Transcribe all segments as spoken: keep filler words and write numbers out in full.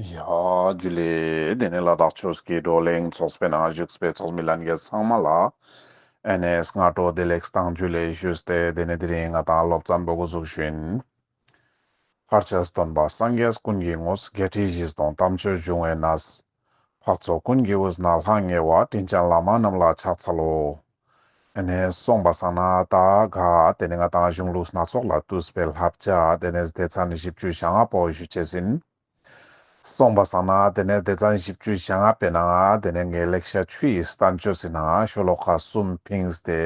ཡ་ཇུ་ལེ། དེ་ནས་ལ་དྭགས་ཆོས་ཀྱི་བགྲོ་གླེང་ཚོགས་པའི་ནང་བཞུགས་པའི་ཚོགས་མི་ལྷན་རྒྱས་ཚང་མ་ལ་ཨེ་ནས་སྔ་དྲོ་བདེ་ལེགས་དང་ཇུ་ལེ་ཞུས་ཏེ། དེ་ནས་དེ་རིང་ང་དང་སློབ་ཚན་པོ་འགོ་འཛུགས་ཞུ་ཡིན། ལྷར་བཅས་སྟོན་པ་སངས་རྒྱས་ཀུན་གྱི་ངོ་བོ། བརྒྱད་ཁྲི་བཞི་སྟོང་དམ་ཆོས་འབྱུང་བའི་གནས། འཕགས་ཚོགས་ཀུན་གྱི་དབུས་ན་ལྷང་ངེ་བ། དྲིན་ཅན་བླ་མ་རྣམས་ལ་ཕྱག་འཚལ་ལོ། ཨེ་ནས་སོང་པ་སང་ན་ད་ག་དེ་ནས་ང་དང་གཞུང་ལུགས་སྣ་ཚོགས་ལས་བཏུས་པའི་བསླབ་བྱ་དེ་ནས་སྡེ་ཚན་བཞི་བཅུ་ཞེ་ལྔ་པོ་ཞུ་ཅེས་ཡིན། སོང་པ་སང་ན་དེ་ནས་སྡེ་ཚན་བཞི་བཅུ་ཞེ་ལྔ་པའི་ནང་དེ་ནས་ངའི་ལེགས་བཤད་ཆུ་ཡི་བསྟན་བཅོས་སི་ནང་ཤོ་ལོ་ཀ་གསུམ་ཕིངས་ཏེ།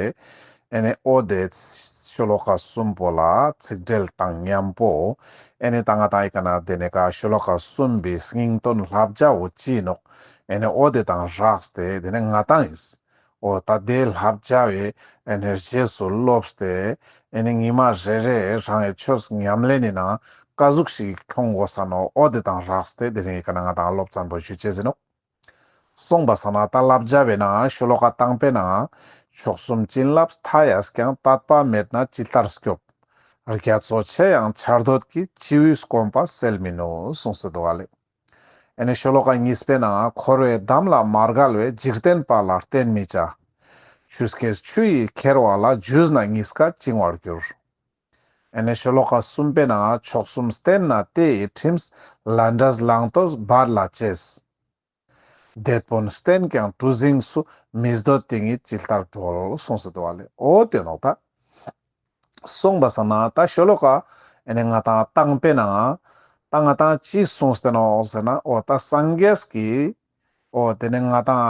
ཨེ་ནས་འོ་དེ་ཤོ་ལོ་ཀ་གསུམ་པོ་ལ་ཚིག་འགྲེལ་དང་མཉམ་པོ། ཨེ་ནས་ད་ང་དང་ཨི་ཀ་ན་དེ་ནས་ཀ་ཤོ་ལོ་ཀ་གསུམ་པའི་སྙིང་དོན་བསླབ་བྱ་བོ་ཅི་ནོག་ཨེ་ནས་འོ་དེ་དང་སྦྲགས་ཏེ་དེ་ནས་ང་དང་ཨིན། འོ་ད་དེ་བསླབ་བྱ་བའི་ཨེ་ནས་རྗེས་སུ་སློབས་ཏེ། ཨེ་ནས་ཉི་མ་རེ་རེ་རང་གི་ཆོས་ཉམས་ལེན་ནི་ནང་ཀ་ཟུག་ཞིག་ཁྱོང་དགོས་ས་ནོག་འོ་དེ་དང་སྦྲགས་ཏེ་དེ་རིང་ཨི་ཀ་ན་ང་དང་སློབ་ཚན་པོ་ཞུ་ཅེས་ཡིན་ནོག་སོང་པ་སང་ན་ད་བསླབ་བྱ་བའི་ནང་ཤོ་ལོ་ཀ་དང་པོའི་ནང་། མཆོག་གསུམ་བྱིན་རླབས་མཐའ་ཡས་ཀྱང་། དད་པ་མེད་ན་ཇི་ལྟར་སྐྱོབ། རྒྱ་མཚོ་ཆེ་ཡང་ཆར་འདོད་ཀྱིས། བྱིའུའི་སྐོམ་པ་སེལ་མི་ནུས། གསུངས་ཏེ་འདུག་ག་ལེ། ཨེ་ནས་ཤོ་ལོ་ཀ་གཉིས་པའི་ནང་། འཁོར་བའི་འདམ་ལ་མ་བརྒལ་བའི། འཇིག་རྟེན་པ་ལ་བརྟེན་མི་བྱ། ཆུ་སྐྱེས་ཆུ་ཡིས་ཁྱེར་བ་ལ། འཇུས་ན་གཉིས་ཀ་བཅིང་བར་འགྱུར། ཨེ་ནས་ཤོ་ལོ་ཀ་གསུམ་པའི་ནང་། མཆོག་གསུམ་བསྟེན་ན་དེ་ཡིས་ཁྲིམས། ལས་འབྲས་བླང་དོར་འབད་ལ་བྱེད། དེད་དཔོན་བསྟེན་ཀྱང་གྲུ་གཟིངས་སུ། མི་འདོད་དེ་ཉིད་ཇི་ལྟར་གྲོལ། གསུངས་ཏེ་འདུག་ག་ལེ། འོ་དེ་ནོག་ད། སོང་པ་སང་ན་ད་ཤོ་ལོ་ཀ་ཨེ་ནས་ང་དང་དང་པོའི་ནང་ད་ང་དང་ཅི་གསུངས་ཏེ་ནོག་ཟེར་ན། འོ་ད་སངས་རྒྱས་ཀྱི་འོ་དེ་ནས་ང་དང་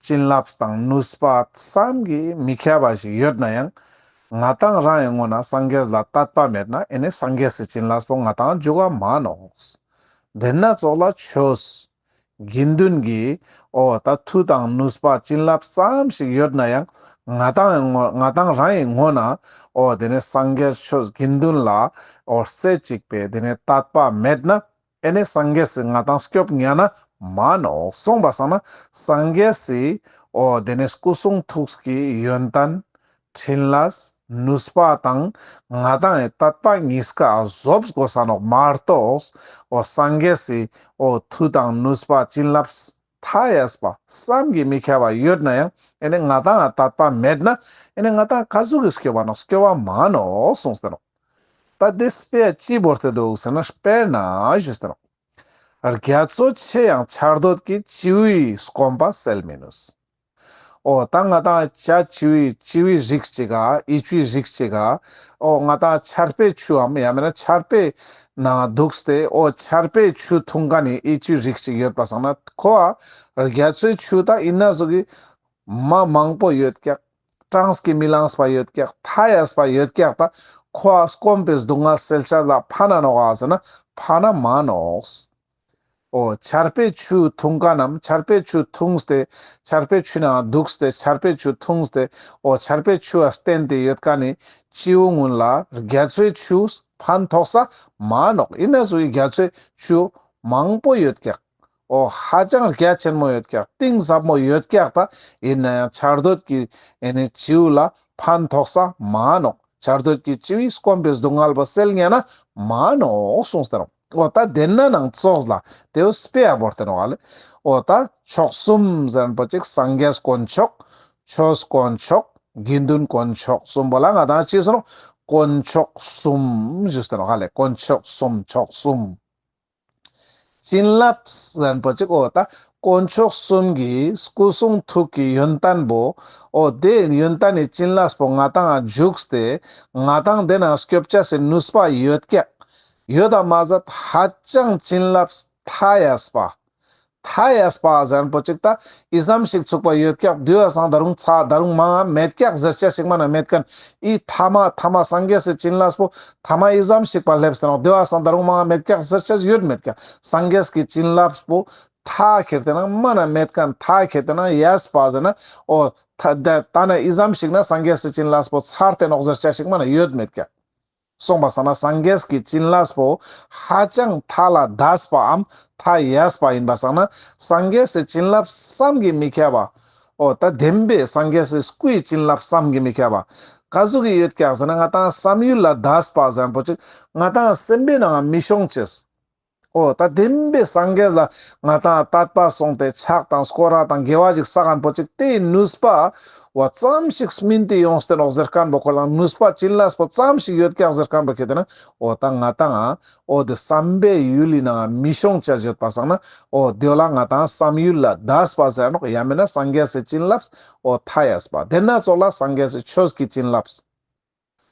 བྱིན་རླབས་དང་ནུས་པ་བསམ་གྱིས་མི་ཁྱབ་པ་ཞིག་ཡོད་ན་ཡང་། ང་དང་རང་གི་ངོས་ནས་སངས་རྒྱས་ལ་དད་པ་མེད་ན་ཨེ་ནས་སངས་རྒྱས་སི་བྱིན་རླབས་པོ་ང་དང་འཇུག་ག་མ་ནོག་དེ་ན་ཙོགས་ལ་ཆོས་དགེ་འདུན་གྱི་འོ་ད་མཐུ་དང་ནུས་པ་བྱིན་རླབས་ཙམ་ཞིག་ཡོད་ན་ཡང་། ང་དང་ངོ་ང་དང་རང་གི་ངོས་ནས་འོ་དེ་ནས་སངས་རྒྱས་ཆོས་དགེ་འདུན་ལ་འོ་རྩེ་གཅིག་པའི་དེ་ནས་དད་པ་མེད་ན། ཨེ་ནས་སངས་རྒྱས་སི་ང་དང་སྐྱོབ་ཉན་ན་མ་ནོག་སོང་པ་སང་ན་སངས་རྒྱས་སི་འོ་དེ་ནས་སྐུ་གསུང་ཐུགས་ཀྱི་ཡོན་ཏན་འཕྲིན་ལས་ནུས་པ་དང་ང་དང་ངི་དད་པ་གཉིས་ཀ་རྫོགས་དགོས་ས་ནོག་མ་གཏོགས། འོ་སངས་རྒྱས་སི་འོ་མཐུ་དང་ནུས་པ་བྱིན་རླབས་མཐའ་ཡས་པ་བསམ་གྱིས་མི་ཁྱབ་པ་ཡོད་ན་ཡང་། ཨེ་ནས་ང་དང་ང་དད་པ་མེད་ན་ཨེ་ནས་ང་དང་ཀ་ཟུག་གི་སྐྱོབ་པ་ནོག་སྐྱོབ་པ་མ་ནོག་གསུངས་ཏེ་ནོག་ད་དེ་དཔེ་ཅི་བོར་ཏེ་འདུག་ཟེར་ན། དཔེར་ན་ཞུས་ཏེ་ནོག་རྒྱ་མཚོ་ཆེ་ཡང་ཆར་འདོད་ཀྱིས། བྱིའུའི་སྐོམ་པ་སེལ་མི་ནུས། འོ་ད་ང་དང་བྱ་བྱིའུའི་བྱིའུའི་རིགས་ཅིག་ག་ཨི་ཆུའི་རིགས་ཅིག་ག་འོ་ང་དང་ཆར་པའི་ཆུའམ་ཡང་མེད་ན་ཆར་པའི་ནང་འདུག་སྟེ། འོ་ཆར་པའི་ཆུ་འཐུང་མཁན་ནི་ཨི་ཆུའི་རིགས་ཅིག་ཡོད་པ་སང་ན། ཁོ་ཨ་རྒྱ་མཚོའི་ཆུ་ད་ཨི་ན་ཟུག་གི་མ་མང་པོ་ཡོད་ཀྱག་གྲངས་ཀྱིས་མི་ལངས་པ་ཡོད་ཀྱག་མཐའ་ཡས་པ་ཡོད་ཀྱག་ད་ཁོ་ཨ་སྐོམ་པའི་སྡུག་བསྔལ་སེལ་ཆ་ལ་ཕན་ན་ནོག་ག་ཟེར་ན་ཕན་ན་མ་ནོག་འོ་ཆར་པའི་ཆུ་འཐུང་མཁན་ནམ་ཆར་པའི་ཆུ་འཐུངས་ཏེ་ཆར་པའི་ཆུ་ནང་འདུག་སྟེ་ཆར་པའི་ཆུ་འཐུངས་ཏེ་འོ་ཆར་པའི་ཆུ་ཨ་བསྟེན་ཏེ་ཡོད་མཁན་ནི་བྱིའུ་གུན་ལ་རྒྱ་མཚོའི་ཆུ་ཕན་ཐོགས་ས་མ་ནོག་ཨི་ན་ཟུག་གི་རྒྱ་མཚོའི་ཆུ་མང་པོ་ཡོད་ཀྱག་འོ་ཧ་ཅང་རྒྱ་ཆེན་མོ་ཡོད་ཀྱག་གཏིང་ཟབ་མོ་ཡོད་ཀྱག་ད་ཨིན་ན་ཡང་ཆར་འདོད་ཀྱི་ཨེ་ནི་བྱིའུ་ལ་ཕན་ཐོགས་ས་མ་ནོག་ཆར་འདོད་ཀྱི་བྱིའུའི་སྐོམ་པའི་སྡུག་བསྔལ་པོ་སེལ་ཉན་ན་མ་ནོག་གསུངས་ཏེ་ནོག་འོ་ད་དེ་ན་ནང་ཙོགས་ལ་དེའུ་དཔེ་ཡ་བོར་ཏེ་ནོག་ལེ། འོ་ད་མཆོག་གསུམ་ཟེར་མཁན་པོ་ཅིག་སངས་རྒྱས་དཀོན་མཆོག་ཆོས་དཀོན་མཆོག་དགེ་འདུན་དཀོན་མཆོག་གསུམ་པོ་ལ་ང་དང་ཅི་ཟེར་ནོག་དཀོན་མཆོག་གསུམ་ཞུས་ཏེ་ནོག་ལེ། དཀོན་མཆོག་གསུམ་མཆོག་གསུམ། བྱིན་རླབས་ཟེར་མཁན་པོ་ཅིག་འོ་ད་དཀོན་མཆོག་གསུམ་གྱི་སྐུ་གསུང་ཐུགས་ཀྱི་ཡོན་ཏན་པོ། འོ་དེ་ཡོན་ཏན་ནི་བྱིན་རླབས་པོ་ང་དང་ང་འཇུག་སྟེ་ང་དང་དེ་ནང་སྐྱོབ་ཅེས་སི་ནུས་པ་ཡོད་ཀྱག་ཡོད་ད་མ་ཟད་ཧ་ཅང་བྱིན་རླབས་མཐའ་ཡས་པ། མཐའ་ཡས་པ་ཟེར་མཁན་པོ་ཅིག་ད་ཨི་ཙམ་ཞིག་ཚུགས་པ་ཡོད་ཀྱག་དེ་བ་སང་ད་རུང་ཚ་ད་རུང་མང་ང་མེད་ཀྱག་ཟེར་ཅེས་ཞིག་མ་ན་མེད་མཁན། ཨི་ཐ་མ་ཐ་མ་སངས་རྒྱས་སི་བྱིན་རླབས་པོ་ཐ་མ་ཨི་ཙམ་ཞིག་པ་སླེབས་ཏེ་ནོག་དེ་བ་སང་ད་རུང་མང་ང་མེད་ཀྱག་ཟེར་ཅེས་ཡོད་མེད་ཀྱག་སངས་རྒྱས་ཀྱི་བྱིན་རླབས་པོ་མཐའ་ཁྱེར་ཏེ་ན་མ་ན་མེད་མཁན། མཐའ་ཁྱེར་ཏེ་ན་ཡས་པ་ཟེར་ན་འོ་ད་ད་ན་ཨི་ཙམ་ཞིག་ན་སངས་རྒྱས་སི་བྱིན་རླབས་པོ་ཚར་ཏེ་ནོག་ཟེར་ཅེས་ཞིག་མ་ན་ཡོད་མེད་ཀྱག་སོང་པ་སང་ན་སངས་རྒྱས་ཀྱི་བྱིན་རླབས་པོ་ཧ་ཅང་མཐའ་ལ་འདས་པའམ་མཐའ་ཡས་པ་ཨིན་པ་སང་ན་སངས་རྒྱས་སི་བྱིན་རླབས་བསམ་གྱིས་མི་ཁྱབ་པ། འོ་ད་བདེན་པའི་སངས་རྒྱས་སི་སྐུའི་བྱིན་རླབས་བསམ་གྱིས་མི་ཁྱབ་པ། ག་ཟུག་གི་ཡོད་ཀྱག་ཟེར་ན་ང་དང་བསམ་ཡུལ་ལ་འདས་པ་ཟེར་མཁན་པོ་ཅིག་ང་དང་སེམས་པའི་ནང་ང་མི་ཤོང་ཅེས། འོ་ད་བདེན་པའི་སངས་རྒྱས་ལ་ང་ཏང་དད་པ་སོང་སྟེ་ཕྱག་དང་སྐོར་ར་དང་དགེ་བ་ཞིག་བསགས་མཁན་པོ་ཅིག་དེའི་ནུས་པ་བ་ཙམ་ཞིག་སྨིན་ཏེ་ཡོངས་ཏེ་ནོག་ཟེར་མཁན་པོ་ཁོ་ལ་ནུས་པ་བྱིན་རླབས་པོ་ཙམ་ཞིག་ཡོད་ཀྱག་ཟེར་མཁན་པོ་ཁེ་ཏེ་ན། འོ་ད་ང་ཏང་ཨ་འོ་དེ་བསམ་པའི་ཡུལ་ལི་ནང་མི་ཤོང་ཆ་ཡོད་པ་སང་ན། འོ་དེ་ལ་ང་ཏང་བསམ་ཡུལ་ལ་འདས་པ་ཟེར་ནོག་ཡང་མེད་ན་སངས་རྒྱས་སི་བྱིན་རླབས། འོ་མཐའ་ཡས་པ་དེ་ན་ཙོགས་ལ་སངས་རྒྱས་སི་ཆོས་ཀྱི་བྱིན་རླབས།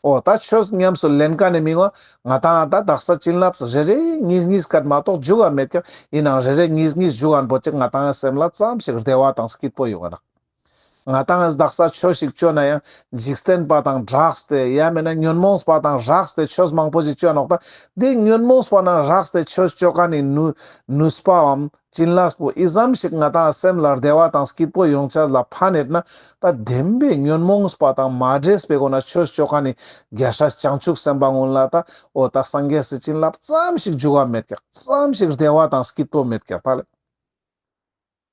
འོ་ད་ཆོས་ཉམས་སུ་ལེན་མཁན་ནི་མི་ངོ་ང་ཏང་ད་དག་ས་བྱིན་རླབས་རེ་རེ་གཉིས་གཉིས་སྐད་མ་གཏོགས་འཇུག་ག་མེད་ཀྱག་ཡིན་ནའང་རེ་རེ་གཉིས་གཉིས་འཇུག་མཁན་པོ་ཅིག་ང་ཏང་སེམས་ལ་ཙམ་ཞིག་བདེ་བ་དང་སྐྱིད་པོ་ཡོང་ག་ནོག་ང་ཏང་དག་ས་ཆོས་ཤིག་ཅོ་ན་ཡང་འཇིག་རྟེན་པ་དང་སྦྲགས་ཏེ་ཡང་མེད་ན་ཉོན་མོངས་པ་དང་སྦྲགས་ཏེ་ཆོས་མང་པོ་ཞིག་ཅོ་ནོག་ད་དེ་ཉོན་མོངས་པ་དང་སྦྲགས་ཏེ་ཆོས་ཅོ་མཁན་ནི་ནུ་ནུས་པའམ་བྱིན་རླབས་པོ་ཨི་ཙམ་ཞིག་ང་ཏང་སེམས་ལ་བདེ་བ་དང་སྐྱིད་པོ་ཡོང་ཆ་ལ་ཕན་ཡོད་ན། ད་བདེན་པའི་ཉོན་མོངས་པ་དང་མ་འདྲེས་པའི་སྒོ་ན་ཆོས་ཅོ་མཁན་ནི་རྒྱལ་སྲས་བྱང་ཆུབ་སེམས་དཔའ་ཀུན་ལ་ད་འོ་ད་སངས་རྒྱས་སི་བྱིན་རླབས་ཙམ་ཞིག་འཇུག་ག་མེད་ཀྱག་ཙམ་ཞིག་བདེ་བ་དང་སྐྱིད་པོ་མེད་ཀྱག་ད་ལེ།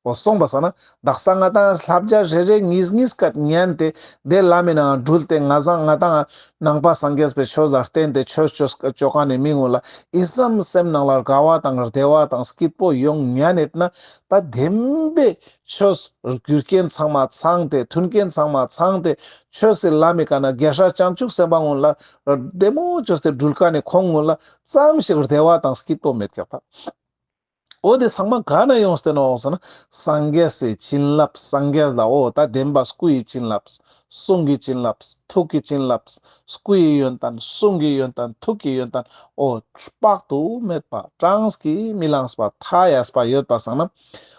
འོ་སོང་པ་སང་ན་དག་ས་ང་ཏང་བསླབ་བྱ་རེ་རེ་གཉིས་གཉིས་སྐད་ཉན་ཏེ་དེ་ལམ་མི་ནང་འགྲུལ་ཏེ་ང་ཏང་ང་ཏང་ནང་པ་སངས་རྒྱས་པའི་ཆོས་ལ་བརྟེན་ཏེ་ཆོས་ཅོ་ཅོ་མཁན་ནི་མི་ཀུན་ལ་ཨི་ཙམ་སེམས་ནང་ལ་དགའ་བ་དང་བདེ་བ་དང་སྐྱིད་པོ་ཡོང་ཉན་ཡོད་ན། ད་བདེན་པའི་ཆོས་རྒྱུ་རྐྱེན་ཚང་མ་ཚང་སྟེ་མཐུན་རྐྱེན་ཚང་མ་ཚང་སྟེ་ཆོས་སི་ལམ་མི་ཀ་ན་རྒྱལ་སྲས་བྱང་ཆུབ་སེམས་དཔའ་ཀུན་ལ་བདེ་མོ་ཅོས་ཏེ་འགྲུལ་མཁན་ནི་ཁོང་ཀུན་ལ་ཙམ་ཞིག་བདེ་བ་དང་སྐྱིད་པོ་མེད་ཀྱག་ད། འོ་དེ་ཚང་མ་ག་ན་ཡོངས་ཏེ་ནོག་ཟེར་ན། སངས་རྒྱས་སི་བྱིན་རླབས། སངས་རྒྱས་ལ་འོ་ད་བདེན་པ་སྐུ་ཡི་བྱིན་རླབས། གསུང་གི་བྱིན་རླབས། ཐུགས་ཀྱི་བྱིན་རླབས། སྐུ་ཡི་ཡོན་ཏན། གསུང་གི་ཡོན་ཏན། ཐུགས་ཀྱི་ཡོན་ཏན། འོ་དཔག་ཏུ་མེད་པ་གྲངས་ཀྱིས་མི་ལངས་པ་མཐའ་ཡས་པ་ཡོད་པ་སང་ན།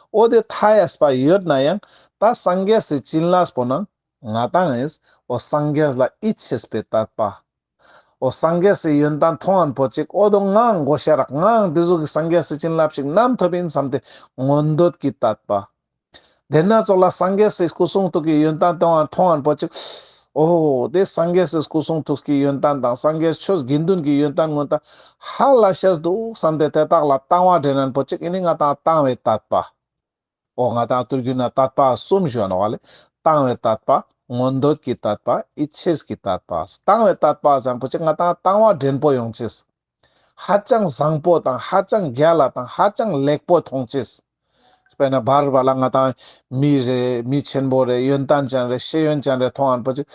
འོ་དེ་མཐའ་ཡས་པ་ཡོད་ན་ཡང་ད་སངས་རྒྱས་སི་བྱིན་རླབས་པོ་ནང་ང་ཏང་ཨེས་འོ་སངས་རྒྱས་ལ་ཡིད་ཆེས་པའི་དད་པ། འོ་སངས་རྒྱས་སི་ཡོན་ཏན་མཐོང་ངན་པོ་ཅིག་འོ་དོ་ངའང་དགོས་ཤ་རག་ངའང་དེ་ཟུག་གི་སངས་རྒྱས་སི་བྱིན་རླབས་ཤིག་ནམ་ཐོབ་ཡིན་བསམ་སྟེ་མངོན་འདོད་ཀྱི་དད་པ། དེ་ན་ཙོགས་ལ་སངས་རྒྱས་སི་སྐུ་གསུང་ཐུགས་ཀྱི་ཡོན་ཏན་མཐོང་ངན་མཐོང་ངན་པོ་ཅིག་འོ་དེ་སངས་རྒྱས་སི་སྐུ་གསུང་ཐུགས་ཀྱི་ཡོན་ཏན་དང་སངས་རྒྱས་ཆོས་དགེ་འདུན་གྱི་ཡོན་ཏན་ཀུན་ད་ཧ་ལས་ཤེས་འདུག་བསམ་སྟེ་དེ་དག་ལ་དང་བ་འདྲེན་ངན་པོ་ཅིག་ཨེ་ནི་ང་ཏང་དང་བའི་དད་པ། འོ་ང་ཏང་ཐུར་གུ་ན་དད་པ་གསུམ་ཞུ་ནོག་ལེ། དང་བའི་དད་པ། མངོན་འདོད་ཀྱི་དད་པ། ཡིད་ཆེས་ཀྱི་དད་པ། དང་བའི་དད་པ་ཟེར་ཁན་པོ་ཅིག་ང་ཏང་དང་བ་འདྲེན་པོ་ཡོང་ཅེས། ཧ་ཅང་བཟང་པོ་དང་ཧ་ཅང་རྒྱལ་ལ་དང་ཧ་ཅང་ལེགས་པོ་མཐོང་ཅེས། དཔེར་ན་བར་བར་ལ་ང་ཏང་མི་རེ་མི་ཆེན་པོ་རེ་ཡོན་ཏན་ཅན་རེ་ཤེས་ཡོན་ཅན་རེ་མཐོང་ཁན་པོ་ཅིག་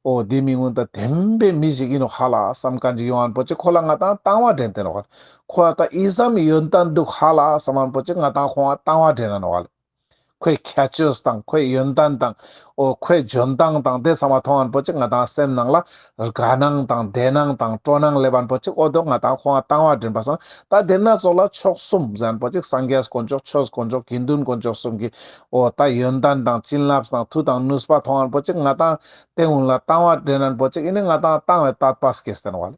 འོ་དེ་མི་ཀུན་ད་བདེན་པའི་མི་ཞིག་ཡིན་ནོག་ཧ་ལ་བསམ་ཁན་ཅིག་ཡོང་ཁན་པོ་ཅིག་ཁོ་ལ་ང་ཏང་དང་བ་འདྲེན་ཏེ་ནོག་ཁོ་ལ་ད་ཨི་ཙམ་ཡོན་ཏན་འདུག་ཧ་ལ་བསམ་ཁན་པོ་ཅིག་ང་ཏང་ཁོང་ང་དང་བ་འདྲེན་ན་ནོག་ལེ། ཁོའི་ཁྱད་ཆོས་དང་ཁོའི་ཡོན་ཏན་དང་འོ་ཁོའི་འཇོན་ཐང་དང་དེ་ཚང་མ་མཐོང་ཁན་པོ་ཅིག་ང་ཏང་སེམས་ནང་ལ་དགའ་སྣང་དང་བདེ་སྣང་དང་སྤྲོ་སྣང་སླེབ་ཁན་པོ་ཅིག་འོ་དོ་ང་ཏང་ཁོང་ང་དང་བ་འདྲེན་པ་སང་ད་དེ་ན་ཙོགས་ལ་མཆོག་གསུམ་ཟེར་ཁན་པོ་ཅིག་སངས་རྒྱས་དཀོན་མཆོག་ཆོས་དཀོན་མཆོག་དགེ་འདུན་དཀོན་མཆོག་གསུམ་གྱི་འོ་ད་ཡོན་ཏན་དང་བྱིན་རླབས་དང་མཐུ་དང་ནུས་པ་མཐོང་ཁན་པོ་ཅིག་ང་ཏང་དེ་ཀུན་ལ་དང་བ་འདྲེན་ཁན་པོ་ཅིག་ཨེ་ནི་ང་ཏང་དང་བའི་དད་པ་སྐྱེས་ཏེ་ནོག་ལེ།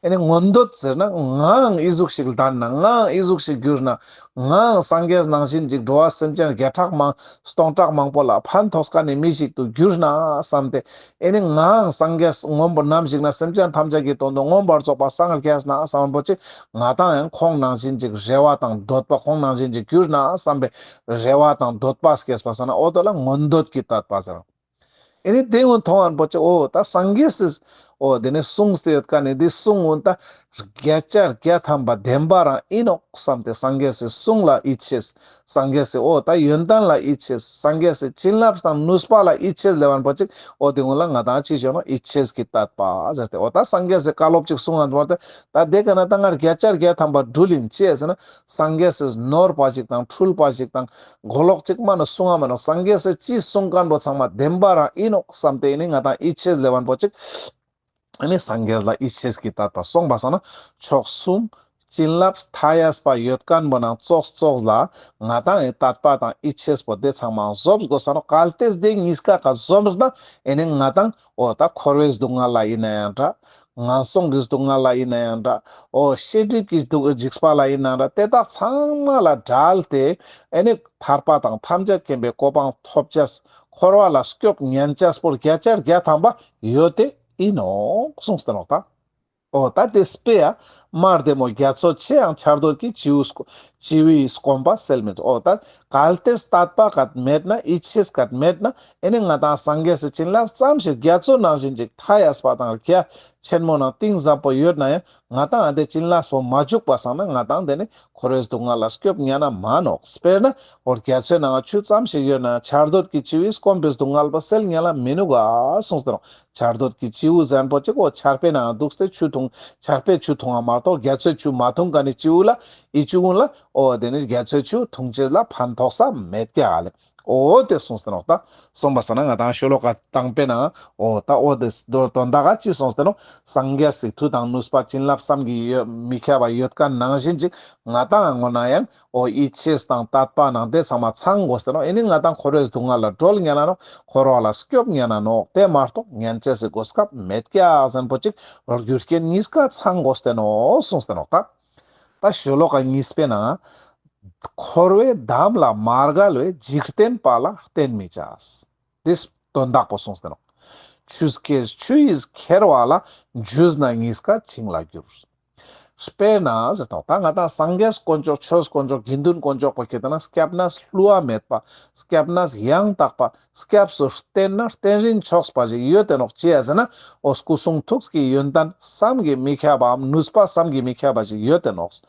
ཨེ་ནི་མངོན་འདོད་ཟེར་ན་ངའང་ཨི་ཟུག་ཞིག་ལྡན་ན་ངའང་ཨི་ཟུག་ཞིག་གྱུར་ན་ངའང་སངས་རྒྱས་ནང་བཞིན་ཅིག་འགྲོ་བ་སེམས་ཅན་བརྒྱ་ཕྲག་མང་སྟོང་ཕྲག་མང་པོ་ལ་ཕན་ཐོགས་ཁན་ནི་མི་ཞིག་ཏུ་གྱུར་ན་བསམ་སྟེ་ཨེ་ནི་ངའང་སངས་རྒྱས་མངོན་པར་ནམ་ཞིག་ན་སེམས་ཅན་ཐམས་ཅད་ཀྱི་དོན་དུ་མངོན་པར་རྫོགས་པ་སངས་རྒྱས་ན་བསམ་པོ་ཅིག་ང་ཏང་ཡང་ཁོང་ནང་བཞིན་ཅིག་རེ་བ་དང་འདོད་པ་ཁོང་ནང་བཞིན་ཅིག་གྱུར་ན་བསམ་པའི་རེ་བ་དང་འདོད་པ་སྐྱེས་པ་སང་ན་འོ་དོ་ལ་མངོན་འདོད་ཀྱི་དད་པ་ཟེར། ཨེ་ནི་དེ་ཀུན་མཐོང་ཁན་པོ་ཅིག་འོ་ད་སངས་རྒྱས་སི་འོ་དེ་ནི་གསུངས་ཏེ་ཡོད་ཁན་ནི་དེ་གསུང་ཀུན་ད་བརྒྱ་ཆ་བརྒྱ་ཐམ་པ་བདེན་པ་རང་ཨིན་ནོག་བསམ་སྟེ་སངས་རྒྱས་སི་གསུང་ལ་ཡིད་ཆེས། སངས་རྒྱས་སི་འོ་ད་ཡོན་ཏན་ལ་ཡིད་ཆེས། སངས་རྒྱས་སི་བྱིན་རླབས་དང་ནུས་པ་ལ་ཡིད་ཆེས་སླེབ་ཁན་པོ་ཅིག་འོ་དེ་ཀུན་ལ་ང་ཏང་ཅི་ཞུ་ནོག་ཡིད་ཆེས་ཀྱི་དད་པ་ཟེར་ཏེ་འོ་ད་སངས་རྒྱས་སི་བཀའ་སློབ་ཅིག་གསུང་ཁན་པོ་ད་དེ་ཀ་ན་ད་ང་བརྒྱ་ཆ་བརྒྱ་ཐམ་པ་འགྲུལ་ཡིན་ཅི་ཟེར་ན་སངས་རྒྱས་སི་ནོར་བ་ཞིག་དང་འཁྲུལ་བ་ཞིག་དང་མགོ་ལོག་ཅིག་མ་ནོག་གསུང་ང་མ་ནོག་སངས་རྒྱས་སི་ཅི་གསུང་ཁན་པོ་ཚང་མ་བདེན་པ་རང་ཨིན་ནོག་བསམ་སྟེ་ཨེ་ནི་ང་ཏང་ཡིད་ཆེས་སླེབ་ཁན་པོ་ཅིག་ཨེ་ནི་སངས་རྒྱས་ལ་ཡིད་ཆེས་ཀྱི་དད་པ་སོང་པ་སང་ན་མཆོག་གསུམ་བྱིན་རླབས་མཐའ་ཡས་པ་ཡོད་ཁན་པོ་ནང་ཙོགས་ཙོགས་ལ་ང་ཏང་ཨེ་དད་པ་དང་ཡིད་ཆེས་པོ་དེ་ཚང་མ་ཟོབ་དགོས་ས་ནོག་གལ་ཏེ་དེ་གཉིས་ཀ་ཀ་ཟོབ་ན་ཨེ་ནི་ང་ཏང་འོ་ད་འཁོར་བའི་སྡུག་བསྔལ་ལ་ཡིན་ན་ཡང་འདྲ། ངན་སོང་གི་སྡུག་བསྔལ་ལ་ཡིན་ན་ཡང་འདྲ། འོ་ཤེས་སྒྲིབ་ཀྱི་སྡུག་འཇིགས་པ་ལ་ཡིན་ན་ཡང་འདྲ་དེ་དག་ཚང་མ་ལ་བྲལ་ཏེ་ཨེ་ནི་ཐར་པ་དང་ཐམས་ཅད་མཁྱེན་པའི་གོ་འཕང་ཐོབ་ཅེས་འཁོར་བ་ལ་སྐྱོབ་ཉན་ཅེས་པོ་བརྒྱ་ཆ་བརྒྱ་ཐམ་པ་ཡོད་དེ་ཨིན་ནོག་གསུངས་ཏེ་ནོག་ད། འོ་ད་དེ་དཔེ་ཡ་མ་བདེ་མོ་རྒྱ་མཚོ་ཆེའང་ཆར་སྡོད་ཀྱིས། བྱིའུ་སྐོམ་པ་སེལ་མི་ཐུབ། འོ་ད་གལ་ཏེ་དད་པ་ཀ་མེད་ན་ཡིད་ཆེས་ཀ་མེད་ན་ཨེ་ནི་ང་ཏང་སངས་རྒྱས་སི་བྱིན་རླབས་ཙམ་ཞིག་རྒྱ་མཚོ་ནང་བཞིན་ཅིག་མཐའ་ཡས་པ་དང་རྒྱ་ ཆེན་མོ་ནང་གཏིང་ཟབ་པོ་ཡོད་ན་ཡང་ང་ཏང་ཨ་དེ་བྱིན་རླབས་པོ་མ་འཇུག་པ་སང་ན་ང་ཏང་དེ་ནི་འཁོར་བའི་སྡུག་བསྔལ་ལ་སྐྱོབ་ཉན་ན་མ་ནོག། དཔེར་ན་འོ་རྒྱ་མཚོའི་ནང་ཆུ་ཙམ་ཞིག་ཡོད་ན་ཆར་འདོད་ཀྱི་སྤྱི་བོས་སྐོམ་པའི་སྡུག་བསྔལ་པོ་སེལ་ཉན་ལ་མི་ནུག་ག་གསུངས་ཏེ་ནོག། ཆར་འདོད་ཀྱི་སྤྱི་བོ་ཟེར་མཁན་པོ་ཅིག་འོ་ཆར་པའི་ནང་འདུག་སྟེ་ཆུ་འཐུང་ཆར་པའི་ཆུ་འཐུང་བ་མ་གཏོགས་རྒྱ་མཚོའི་ཆུ་མ་འཐུང་མཁན་ནི་སྤྱི་བོ་ལ་ཨི་སྤྱི་བོ་ལ་འོ་དེ་ནི་རྒྱ་མཚོའི་ཆུ་འཐུང་ཅེས་ལ་ཕན་ཐོགས་ས་མེད་ཀྱག་ལེ། འོ་དེ་གསུངས་ཏེ་ནོག། ད་གསུངས་པ་སང་ན་ང་ཏང་ཤོ་ལོ་ཀ་དང་པོའི་ནང་འོ་ད་འོ་དེ་དོན་དག་ག་ཅི་གསུངས་ཏེ་ནོག། སངས་རྒྱས་སི་མཐུ་དང་ནུས་པ་བྱིན་རླབས་བསམ་གྱིས་ཡོད་མི་ཁྱབ་པ་ཡོད་མཁན་ནང་བཞིན་ཅིག་ང་ཏང་ངོ་ན་ཡང་འོ་ཡིད་ཆེས་དང་དད་པ་ནང་དེ་ཚང་མ་ཚང་དགོས་ཏེ་ནོག། ཨེ་ནི་ང་ཏང་འཁོར་བའི་སྡུག་བསྔལ་ལ་སྒྲོལ་ཉན་ན་ནོག། འཁོར་བ་ལ་སྐྱོབ་ཉན་ན་ནོག། དེ་མ་གཏོགས་ཉན་ཅེས་སི་གོ་སྐབས་མེད་ཀྱག་ཟེར་མཁན་པོ་ཅིག་རྒྱུ་རྐྱེན་གཉིས་ཀ་ཚང་དགོས་ཏེ་ནོག་གསུངས་ཏེ་ནོག། ད་ད་ཤོ་ལོ་ཀ་གཉིས་པའི་ནང་འཁོར་བའི་འདམ་ལ་མ་བརྒལ་བའི་འཇིག་རྟེན་པ་ལ་བརྟེན་མི་བྱ། དེ་དོན་དག་པོ་གསུངས་ཏེ་ནོག། ཆུས་ཁྱེར་ཆུ་ཡིས་ཁྱེར་བ་ལ་འཇུས་ན་གཉིས་ཀ་བྱིང་ལ་འགྱུར། དཔེར་ན་ཟེར་དང་ད་ང་ཏང་སངས་རྒྱས་དཀོན་མཆོག་ཆོས་དཀོན་མཆོག་དགེ་འདུན་དཀོན་མཆོག་པོ་ཁྱེར་ཏེ་ན་སྐྱབས་གནས་བསླུ་བ་མེད་པ། སྐྱབས་གནས་ཡང་དག་པ། སྐྱབས་སུ་བསྟེན་ན་བསྟེན་རིན་ཆོག་པ་ཞིག་ཡོད་དེ་ནོག། ཅི་ཡ་ཟེར་ན་འོ་སྐུ་གསུང་ཐུགས་ཀྱི་ཡོན་ཏན་བསམ་གྱིས་མི་ཁྱབ་པའམ་ནུས་པ་བསམ་གྱིས་མི་ཁྱབ་པ་ཞིག་ཡོད་དེ་ནོག།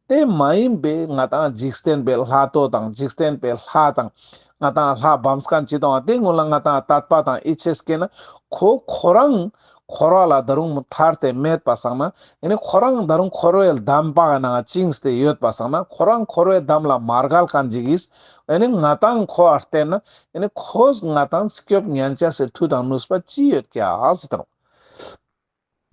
དེ་མ་ཡིན་པའི་ང་ཏང་འཇིག་རྟེན་པའི་ལྷ་ཐོ་དང་འཇིག་རྟེན་པའི་ལྷ་དང་ང་ཏང་ལྷ་བམ་སྐན་ཅི་དང་དེ་ངོ་ལ་ང་ཏང་དད་པ་དང་ཡིད་ཆེས་སྐྱེས་ན་ཁོ་ཁོ་རང་འཁོར་བ་ལ་ད་རུང་ཐར་ཏེ་མེད་པ་སང་ན་ཨེ་ནི་ཁོ་རང་ད་རུང་འཁོར་བའི་འདམ་པ་ནང་བཅིངས་ཏེ་ཡོད་པ་སང་ན་ཁོ་རང་འཁོར་བའི་འདམ་ལ་མ་བརྒལ་མཁན་ཅིག་གིས་ཨེ་ནི་ང་ཏང་ཁོ་ཨ་བརྟེན་ན་ཨེ་ནི་ཁོས་ང་ཏང་སྐྱོབ་ཉན་ཅེས་སི་མཐུ་དང་ནུས་པ་ཅི་ཡོད་ཀྱག་ཟེར་དང་།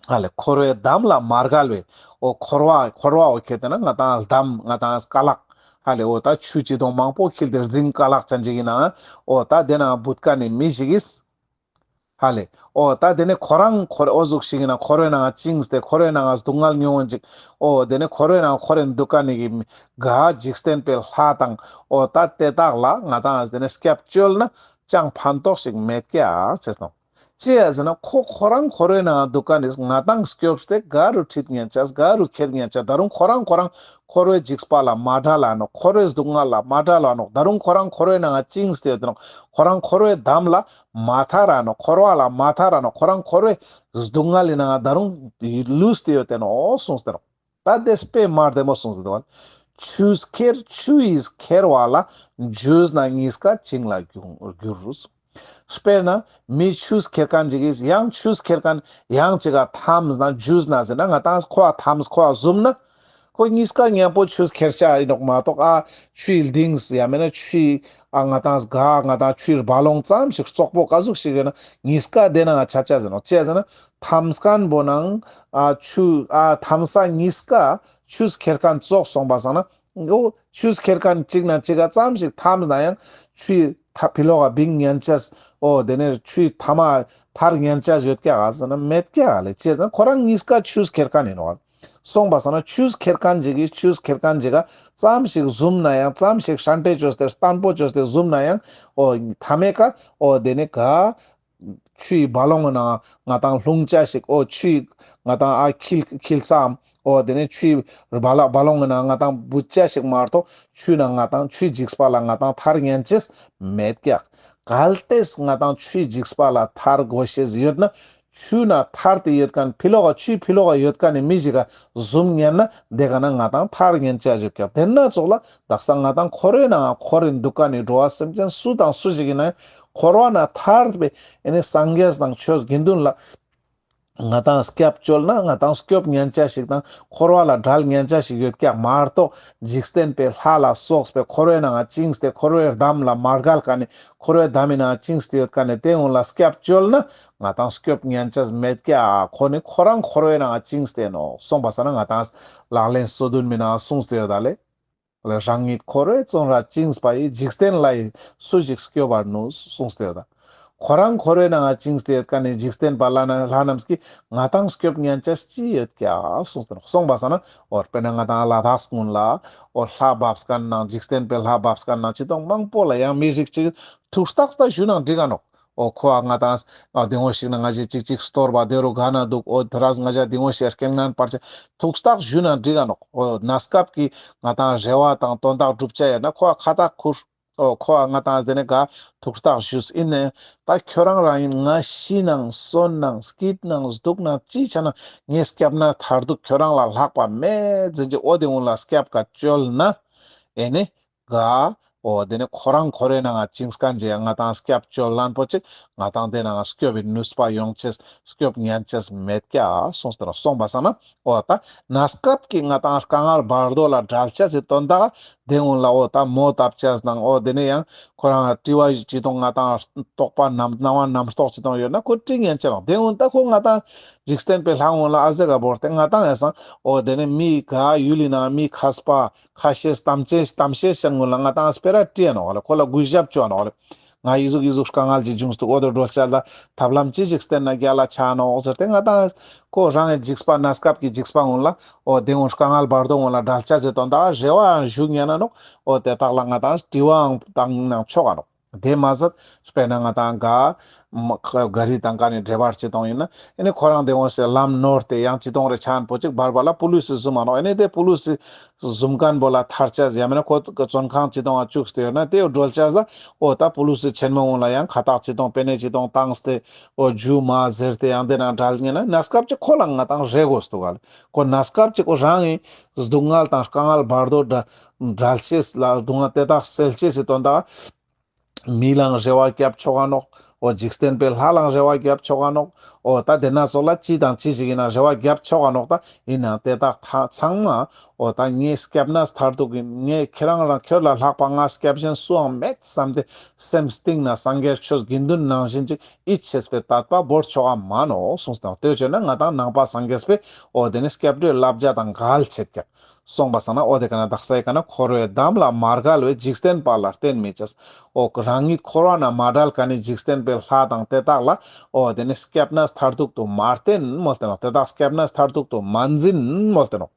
ཧ་ལེ་འཁོར་བའི་འདམ་ལ་མ་བརྒལ་བའི་འོ་འཁོར་བ་འཁོར་བ་འོ་ཁྱེར་ཏེ་ན་ང་ཏང་འདམ་ང་ཏང་ཀ་ལག་ཧ་ལེ་འོ་ད་ཆུ་ཅི་དང་མང་པོ་ཁྱིལ་ཏེ་རྫིང་ཀ་ལག་ཅན་ཅིག་ཡིན་ན་འོ་ད་དེ་ན་བུད་མཁན་ནི་མི་ཞིག་གིས་ཧ་ལེ་འོ་ད་དེ་ནི་ཁོ་རང་འཁོར་འོ་ཟུག་ཞིག་ཡིན་ན་འཁོར་བའི་ནང་བཅིངས་ཏེ་འཁོར་བའི་ནང་སྡུག་བསྔལ་མྱོང་བ་ཅིག་འོ་དེ་ནི་འཁོར་བའི་ནང་འཁོར་རིན་འདུག་མཁན་ནི་གི་ག་འཇིག་རྟེན་པའི་ལྷ་དང་འོ་ད་དེ་དག་ལ་ང་ཏང་དེ་ནི་སྐྱབས་བཅོལ་ན་ཅང་ཕན་ཐོགས་ཤིག་མེད་ཀྱག་ཟེར་དང་། ཅི་ཡ་ཟེར་ན་ཁོ་ཁོ་རང་འཁོར་བའི་ནང་འདུག་མཁན་ནི་ང་ཏང་སྐྱོབས་ཏེ་ག་རུ་ཁྲིད་ཉན་ཅེས་ག་རུ་ཁྱེར་ཉན་ཅེས་ད་རུང་ཁོ་རང་ཁོ་རང་འཁོར་བའི་འཇིགས་པ་ལ་མ་བྲལ་ལ་ནོག། འཁོར་བའི་སྡུག་བསྔལ་ལ་མ་བྲལ་ལ་ནོག། ད་རུང་ཁོ་རང་འཁོར་བའི་ནང་བཅིངས་ཏེ་ཡོད་དེ་ནོག། ཁོ་རང་འཁོར་བའི་འདམ་ལ་མ་ཐར་ར་ནོག། འཁོར་བ་ལ་མ་ཐར་ར་ནོག། ཁོ་རང་འཁོར་བའི་སྡུག་བསྔལ་ལི་ནང་ད་རུང་ལུས་ཏེ་ཡོད་དེ་ནོག་གསུངས་ཏེ་ནོག། ད་དེ་དཔེ་མ་བདེ་མོ་གསུངས་ཏེ་འདུག་བ། ཆུས་ཁྱེར་ཆུ་ཡིས་ཁྱེར་བ་ལ་འཇུས་ན་གཉིས་ཀ་བྱིང་ལ་འགྱུར། དཔེར་ན་མི་ཆུས་ཁྱེར་མཁན་ཅིག་གིས་ཡང་ཆུས་ཁྱེར་མཁན་ཡང་ཅིག་ག་འཐམས་ན་འཇུས་ན་ཟེར་ན་ང་ཏང་ཁོ་འཐམས་ཁོ་ཟུམ་ན་ཁོ་གཉིས་ཀ་མཉམ་པོ་ཆུས་ཁྱེར་ཆ་ཡིན་ནོག་མ་གཏོགས་ཨ་ཆུའི་ལྡིངས་ཡང་མེད་ན་ཆུའི་ཨ་ང་ཏང་ག་ང་ཏང་ཆུའི་རྦ་ཀློང་ཙམ་ཞིག་བཙོག་པོ་ག་ཟུག་ཞིག་ཡོད་ན་གཉིས་ཀ་དེ་ནང་ཆ་ཆ་ཟེར་ནོག། ཅི་ཟེར་ན་འཐམས་མཁན་པོ་ནང་ཨ་ཆུ་ཨ་འཐམས་ས་གཉིས་ཀ་ཆུས་ཁྱེར་མཁན་བཙོག་སོང་པ་སང་ན་འོ་ཆུས་ཁྱེར་མཁན་གཅིག་ན་གཅིག་ག་ཙམ་ཞིག་འཐམས་ན་ཡང་ཆུའི་ཐ་ཕི་ལོག་ག་བིང་ཉན་ཅེས་འོ་དེ་ནས་ཆུའི་ཐ་མ་ཐར་ཉན་ཅེས་ཡོད་ཀྱག་ག་ཟེར་ན་མེད་ཀྱག་ལེ། ཅི་ཟེར་ན་ཁོ་རང་གཉིས་ཀ་ཆུས་ཁྱེར་མཁན་ཡིན་ནོག། སོང་པ་སང་ན་ཆུས་ཁྱེར་མཁན་ཅིག་གིས་ཆུས་ཁྱེར་མཁན་ཅིག་ག་ཙམ་ཞིག་ཟུམ་ན་ཡང་ཙམ་ཞིག་ཧྲན་ཏེ་བཅོས་ཏེ་བརྟན་པོ་བཅོས་ཏེ་ཟུམ་ན་ཡང་འོ་ཐ་མའི་ཀ་འོ་དེ་ནས་ག་ཆུའི་རྦ་ཀློང་ནང་ང་ཏང་ལྷུང་ཅེས་ཤིག་འོ་ཆུའི་ང་ཏང་ཨ་འཁྱིལ་འཁྱིལ་ས་འོ་དེ་ནས་ཆུའི་རྦ་ཀློང་རྦ་ཀློང་ནང་ང་ཏང་བུད་ཅེས་ཤིག་མ་གཏོགས་ཆུ་ནང་ང་ཏང་ཆུའི་འཇིགས་པ་ལ་ང་ཏང་ཐར་ཉན་ཅེས་མེད་ཀྱག། གལ་ཏེ་ང་ཏང་ཆུའི་འཇིགས་པ་ལ་ཐར་དགོས་ཤེས་ཡོད་ན་ཆུ་ནང་ཐར་ཏེ་ཡོད་མཁན་ཕི་ལོག་ག་ཆུའི་ཕི་ལོག་ག་ཡོད་མཁན་ནི་མི་ཞིག་ག་ཟུམ་ཉན་ན་དེ་ག་ན་ང་ཏང་ཐར་ཉན་ཅེས་ཡོད་ཀྱག། དེ་ན་ཙོགས་ལ་དག་ས་ང་ཏང་འཁོར་བའི་ནང་འཁོར་རིན་འདུག་མཁན་ནི་འགྲོ་བ་སེམས་ཅན་སུ་དང་སུ་ཞིག་ཡིན་ན་འཁོར་བ་ནས་ཐར་པའི་ཨེ་ནི་སངས་རྒྱས་དང་ཆོས་དགེ་འདུན་ལ་ང་ཏང་སྐྱབས་བཅོལ་ན་ང་ཏང་སྐྱོབ་ཉན་ཅེས་ཤིག་དང་འཁོར་བ་ལ་བྲལ་ཉན་ཅེས་ཤིག་ཡོད་ཀྱག་མ་གཏོགས་འཇིག་རྟེན་པའི་ལྷ་ལ་སོགས་པའི་འཁོར་བའི་ནང་བཅིངས་ཏེ་འཁོར་བའི་འདམ་ལ་མ་བརྒལ་མཁན་ནི་འཁོར་བའི་འདམ་མི་ནང་བཅིངས་ཏེ་ཡོད་མཁན་ནི་དེ་ཀུན་ལ་སྐྱབས་བཅོལ་ན་ང་ཏང་སྐྱོབ་ཉན་ཅེས་མེད་ཀྱག། ཁོ་ནི་ཁོ་རང་འཁོར་བའི་ནང་བཅིངས་ཏེ་ནོག། སོང་པ་སང་ན་ང་ཏང་ལག་ལེན་སོ་བདུན་མི་ནང་གསུངས་ཏེ་ཡོད་ད་ལེ། རང་ཉིད་འཁོར་བའི་བཙོན་རར་བཅིངས་པ་ཡི། འཇིག་རྟེན་ལྷ་ཡིས་སུ་ཞིག་སྐྱོབ་པར་ནུས། གསུངས་ཏེ་ཡོད་ད། ཁོ་རང་འཁོར་བའི་ནང་བཅིངས་ཏེ་ཡོད་མཁན་ནི་འཇིག་རྟེན་པ་ལྷ་ན་ལྷ་རྣམས་ཀྱིས་ང་ཏང་སྐྱོབ་ཉན་ཅེས་ཅི་ཡོད་ཀྱག་གསུངས་ཏེ་ནོག། སོང་པ་སང་ན་འོ་དཔེར་ན་ང་ཏང་ལ་དྭགས་ཀུན་ལ་འོ་ལྷ་བབས་མཁན་ནང་འཇིག་རྟེན་པའི་ལྷ་བབས་མཁན་ནང་ཅི་དང་མང་པོ་ལ་ཡང་མི་རིགས་ཅིག་ཐུགས་རྟགས་ད་ཞུ་ན་འགྲིག་ག་ནོག། འོ་ཁོ་ཨ་ང་ཏང་ཨ་དེ་ངོ་ཞིག་ན་ང་ཞེ་ཅིག་ཅིག་སྟོར་བ་དེ་རུ་ག་ན་འདུག། འོ་དེ་རས་ང་ཞེ་དེ་ངོ་ཞེ་རྐྱེན་ངན་བར་ཆད་ཐུགས་རྟགས་ཞུ་ན་འགྲིག་ག་ནོག། འོ་གནས་སྐབས་ཀྱི་ང་ཏང་རེ་བ་དང་དོན་དག་སྒྲུབ་ཅེས་ཡོད་ན་ཁོ་ཨ་ཁ་བཏགས་ཁུར། འོ་ཁོ་ཨ་ང་དང་དེ་ནས་ག་ཐུགས་ཐག་ཞུས་ཨིན་ནས། ད་ཁྱོ་རང་རང་ཨིན། ང་ཤི་ནང་གསོན་ནང་སྐྱིད་ནང་སྡུག་ནང་ཅི་ཆ་ན་ངའི་སྐྱབས་གནས་མཐར་ཐུག་ཁྱོ་རང་ལ་ལྷག་པ་མེད་ཟེར་གྱི། འོ་དེ་འུན་ལ་སྐྱབས་ཀ་བཅོལ་ན་ཨེ་ནི་ག་འོ་དེ་ནས་ཁོ་རང་ཁོ་རའི་ནང་ང་བཅིངས་ཁན་ཅིག་ང་དང་སྐྱབས་བཅོལ་ལན་པོ་ཅིག་ང་དང་དེ་ནང་ང་སྐྱོབ་པའི་ནུས་པ་ཡོང་ཅེས་སྐྱོབ་ཉན་ཅེས་མེད་ཀྱག་གསུངས་ཏེ་ནོག། སོང་པ་སང་ན་འོ་ད་གནས་སྐབས་ཀྱི་ང་དང་དཀའ་ངལ་བར་དོ་ལ་བྲལ་ཅེས་སི་དོན་དག་དེ་འུན་ལ་འོ་ད་མོ་བཏབ་ཅེས་དང་འོ་དེ་ནས་ཡང་ཁོ་རང་དྲི་བ་ཅི་དང་ང་དང་རྟོག་པ་རྣམ་སྣང་བ་རྣམ་རྟོག་ཅི་དང་ཡོད་ན་ཁོ་དྲི་ཉན་ཅེས་དང་། དེ་འུན་ད་ཁོ་ང་དང་འཇིག་རྟེན་པའི་ལྷ་འུན་ལ་ཨ་ཟེ་ག་བོར་ཏེ་ང་དང་ཡ་སང་འོ་དེ་ནས་མི་ག་ཡུལ་ལི་ནང་མི་མཁས་པ་ཁ་ཤས་གཏམ་ཅན་གཏམ་ཤེས་ཅན་ངུན་ལ་ང་དང་སྤེ་ར་དྲི་ཡ་ནོག་ལེ། ཁོ་ལ་གུས་ཞབས་བཅོ་ཡ་ནོག་ལེ། ང་ཨི་ཟུག་ཨི་ཟུག་དཀའ་ངལ་ཅིག་བྱུང་འདུག། འོ་དོ་སྒྲོལ་ཆ་ལ་ཐབས་ལམ་ཅི་ཞིག་བསྟེན་ན་རྒྱལ་ལ་ཆ་ནོག་ཟེར་ཏེ་ང་དང་ཁོ་རང་གི་འཇིགས་པ་གནས་སྐབས་ཀྱི་འཇིགས་པ་ངུན་ལ་འོ་དེ་ངུན་དཀའ་ངལ་བར་དོ་ངུན་ལ་བྲལ་ཅེས་སི་དོན་དག་རེ་བའང་ཞུ་ཉན་ན་ནོག། འོ་དེ་དག་ལ་ང་དང་དྲི་བའང་བཏང་ན་ཆོག་ག་ནོག། དེ་མ་ཟད་དཔེར་ན་ང་དང་ག་མ་ག་རི་དང་ག་ནས་འབྲེལ་བ་ཅི་དང་ཡིན་ན་ཨེ་ནི་ཁོ་རང་དེ་འོང་སེ་ལམ་ནོར་ཏེ་ཡང་ཅི་དང་རེ་ཆ་ན་པོ་ཅིག་བར་བར་ལ་པུ་ལུ་སི་ཟུམ་མ་ནོག། ཨེ་ནི་དེ་པུ་ལུ་སི་ཟུམ་ཁན་པོ་ལ་ཐར་ཅེས་ཡང་མེན་ན་ཁོ་བཙོན་ཁང་ཅི་དང་ང་བཅུག་སྟེ་ཡོད་ན་དེ་སྒྲོལ་ཅེས་ལ་འོ་ད་པུ་ལུ་སི་ཆེན་མོ་འོང་ལ་ཡང་ཁ་བཏགས་ཅི་དང་པེ་ནེ་ཅི་དང་བཏང་སྟེ་འོ་རྒྱུ་མ་ཟེར་ཏེ་ཡང་དེ་ནང་བྲལ་ཉན་ན་གནས་སྐབས་ཅིག་ཁོ་ལ་ང་དང་རེ་དགོས་འདུག་ག་ལེ། ཁོ་གནས་སྐབས་ཅིག་ཁོ་རང་གི་སྡུག་བསྔལ་དང་དཀའ་ངལ་བར་དོ་བྲལ་བྲལ་ཅེས་ལ་སྡུག་བསྔལ་དེ་དག་སེལ་ཅེས་སི་དོན་དག་མི་ལའང་རེ་བ་རྒྱབ་ཆོག་ག་ནོག། འོ་འཇིག་རྟེན་པའི་ལྷ་ལའང་རེ་བ་རྒྱབ་ཆོག་ག་ནོག། འོ་ད་དེ་ན་ཙོགས་ལ་ཅི་དང་ཅི་ཞིག་ཡིན་ན་རེ་བ་རྒྱབ་ཆོག་ག་ནོག། ད་ཡིན་ནའང་དེ་དག་ཐ་ཚང་མ་འོ་ད་ངའི་སྐྱབས་གནས་མཐར་ཐུག་ཡིན། ངས་ཁྱེ་རང་རང་ཁྱོད་ལ་ལྷག་པ་ང་སྐྱབས་གཞན་སུའང་མེད་བསམ་སྟེ་སེམས་གཏིང་ན་སངས་རྒྱས་ཆོས་དགེ་འདུན་ནང་བཞིན་ཅིག་ཡིད་ཆེས་པའི་དད་པ་བོར་ཆོག་ག་མ་ནོག་གསུངས་ཏེ་ནོག། དེ་བྱས་ན་ང་དང་ནང་པ་སངས་རྒྱས་པའི་འོ་དེ་ནི་སྐྱབས་འགྲོའི་བསླབ་བྱ་དང་འགལ་ཆེད་ཀྱག། སོང་པ་སང་ན་འོ་དེ་ཀ་ན་དག་ས་ཡི་ཀ་ན་འཁོར་བའི་འདམ་ལ་མ་བརྒལ་བའི་འཇིག་རྟེན་པ་ལ་བརྟེན་མི་ཅེས། འོ་རང་ཉིད་འཁོར་བ་ན་མ་བྲལ་མཁན་ནི་འཇིག་རྟེན་པའི་ལྷ་དང་དེ་དག་ལ་འོ་དེ་ནི་སྐྱབས་གནས་མཐར་ཐུག་ཏུ་མ་བསྟེན་མོལ་ཏེ་ནོག། དེ་དག་སྐྱབས་གནས་མཐར་ཐུག་ཏུ་མ་འཛིན་མོལ་ཏེ་ནོག།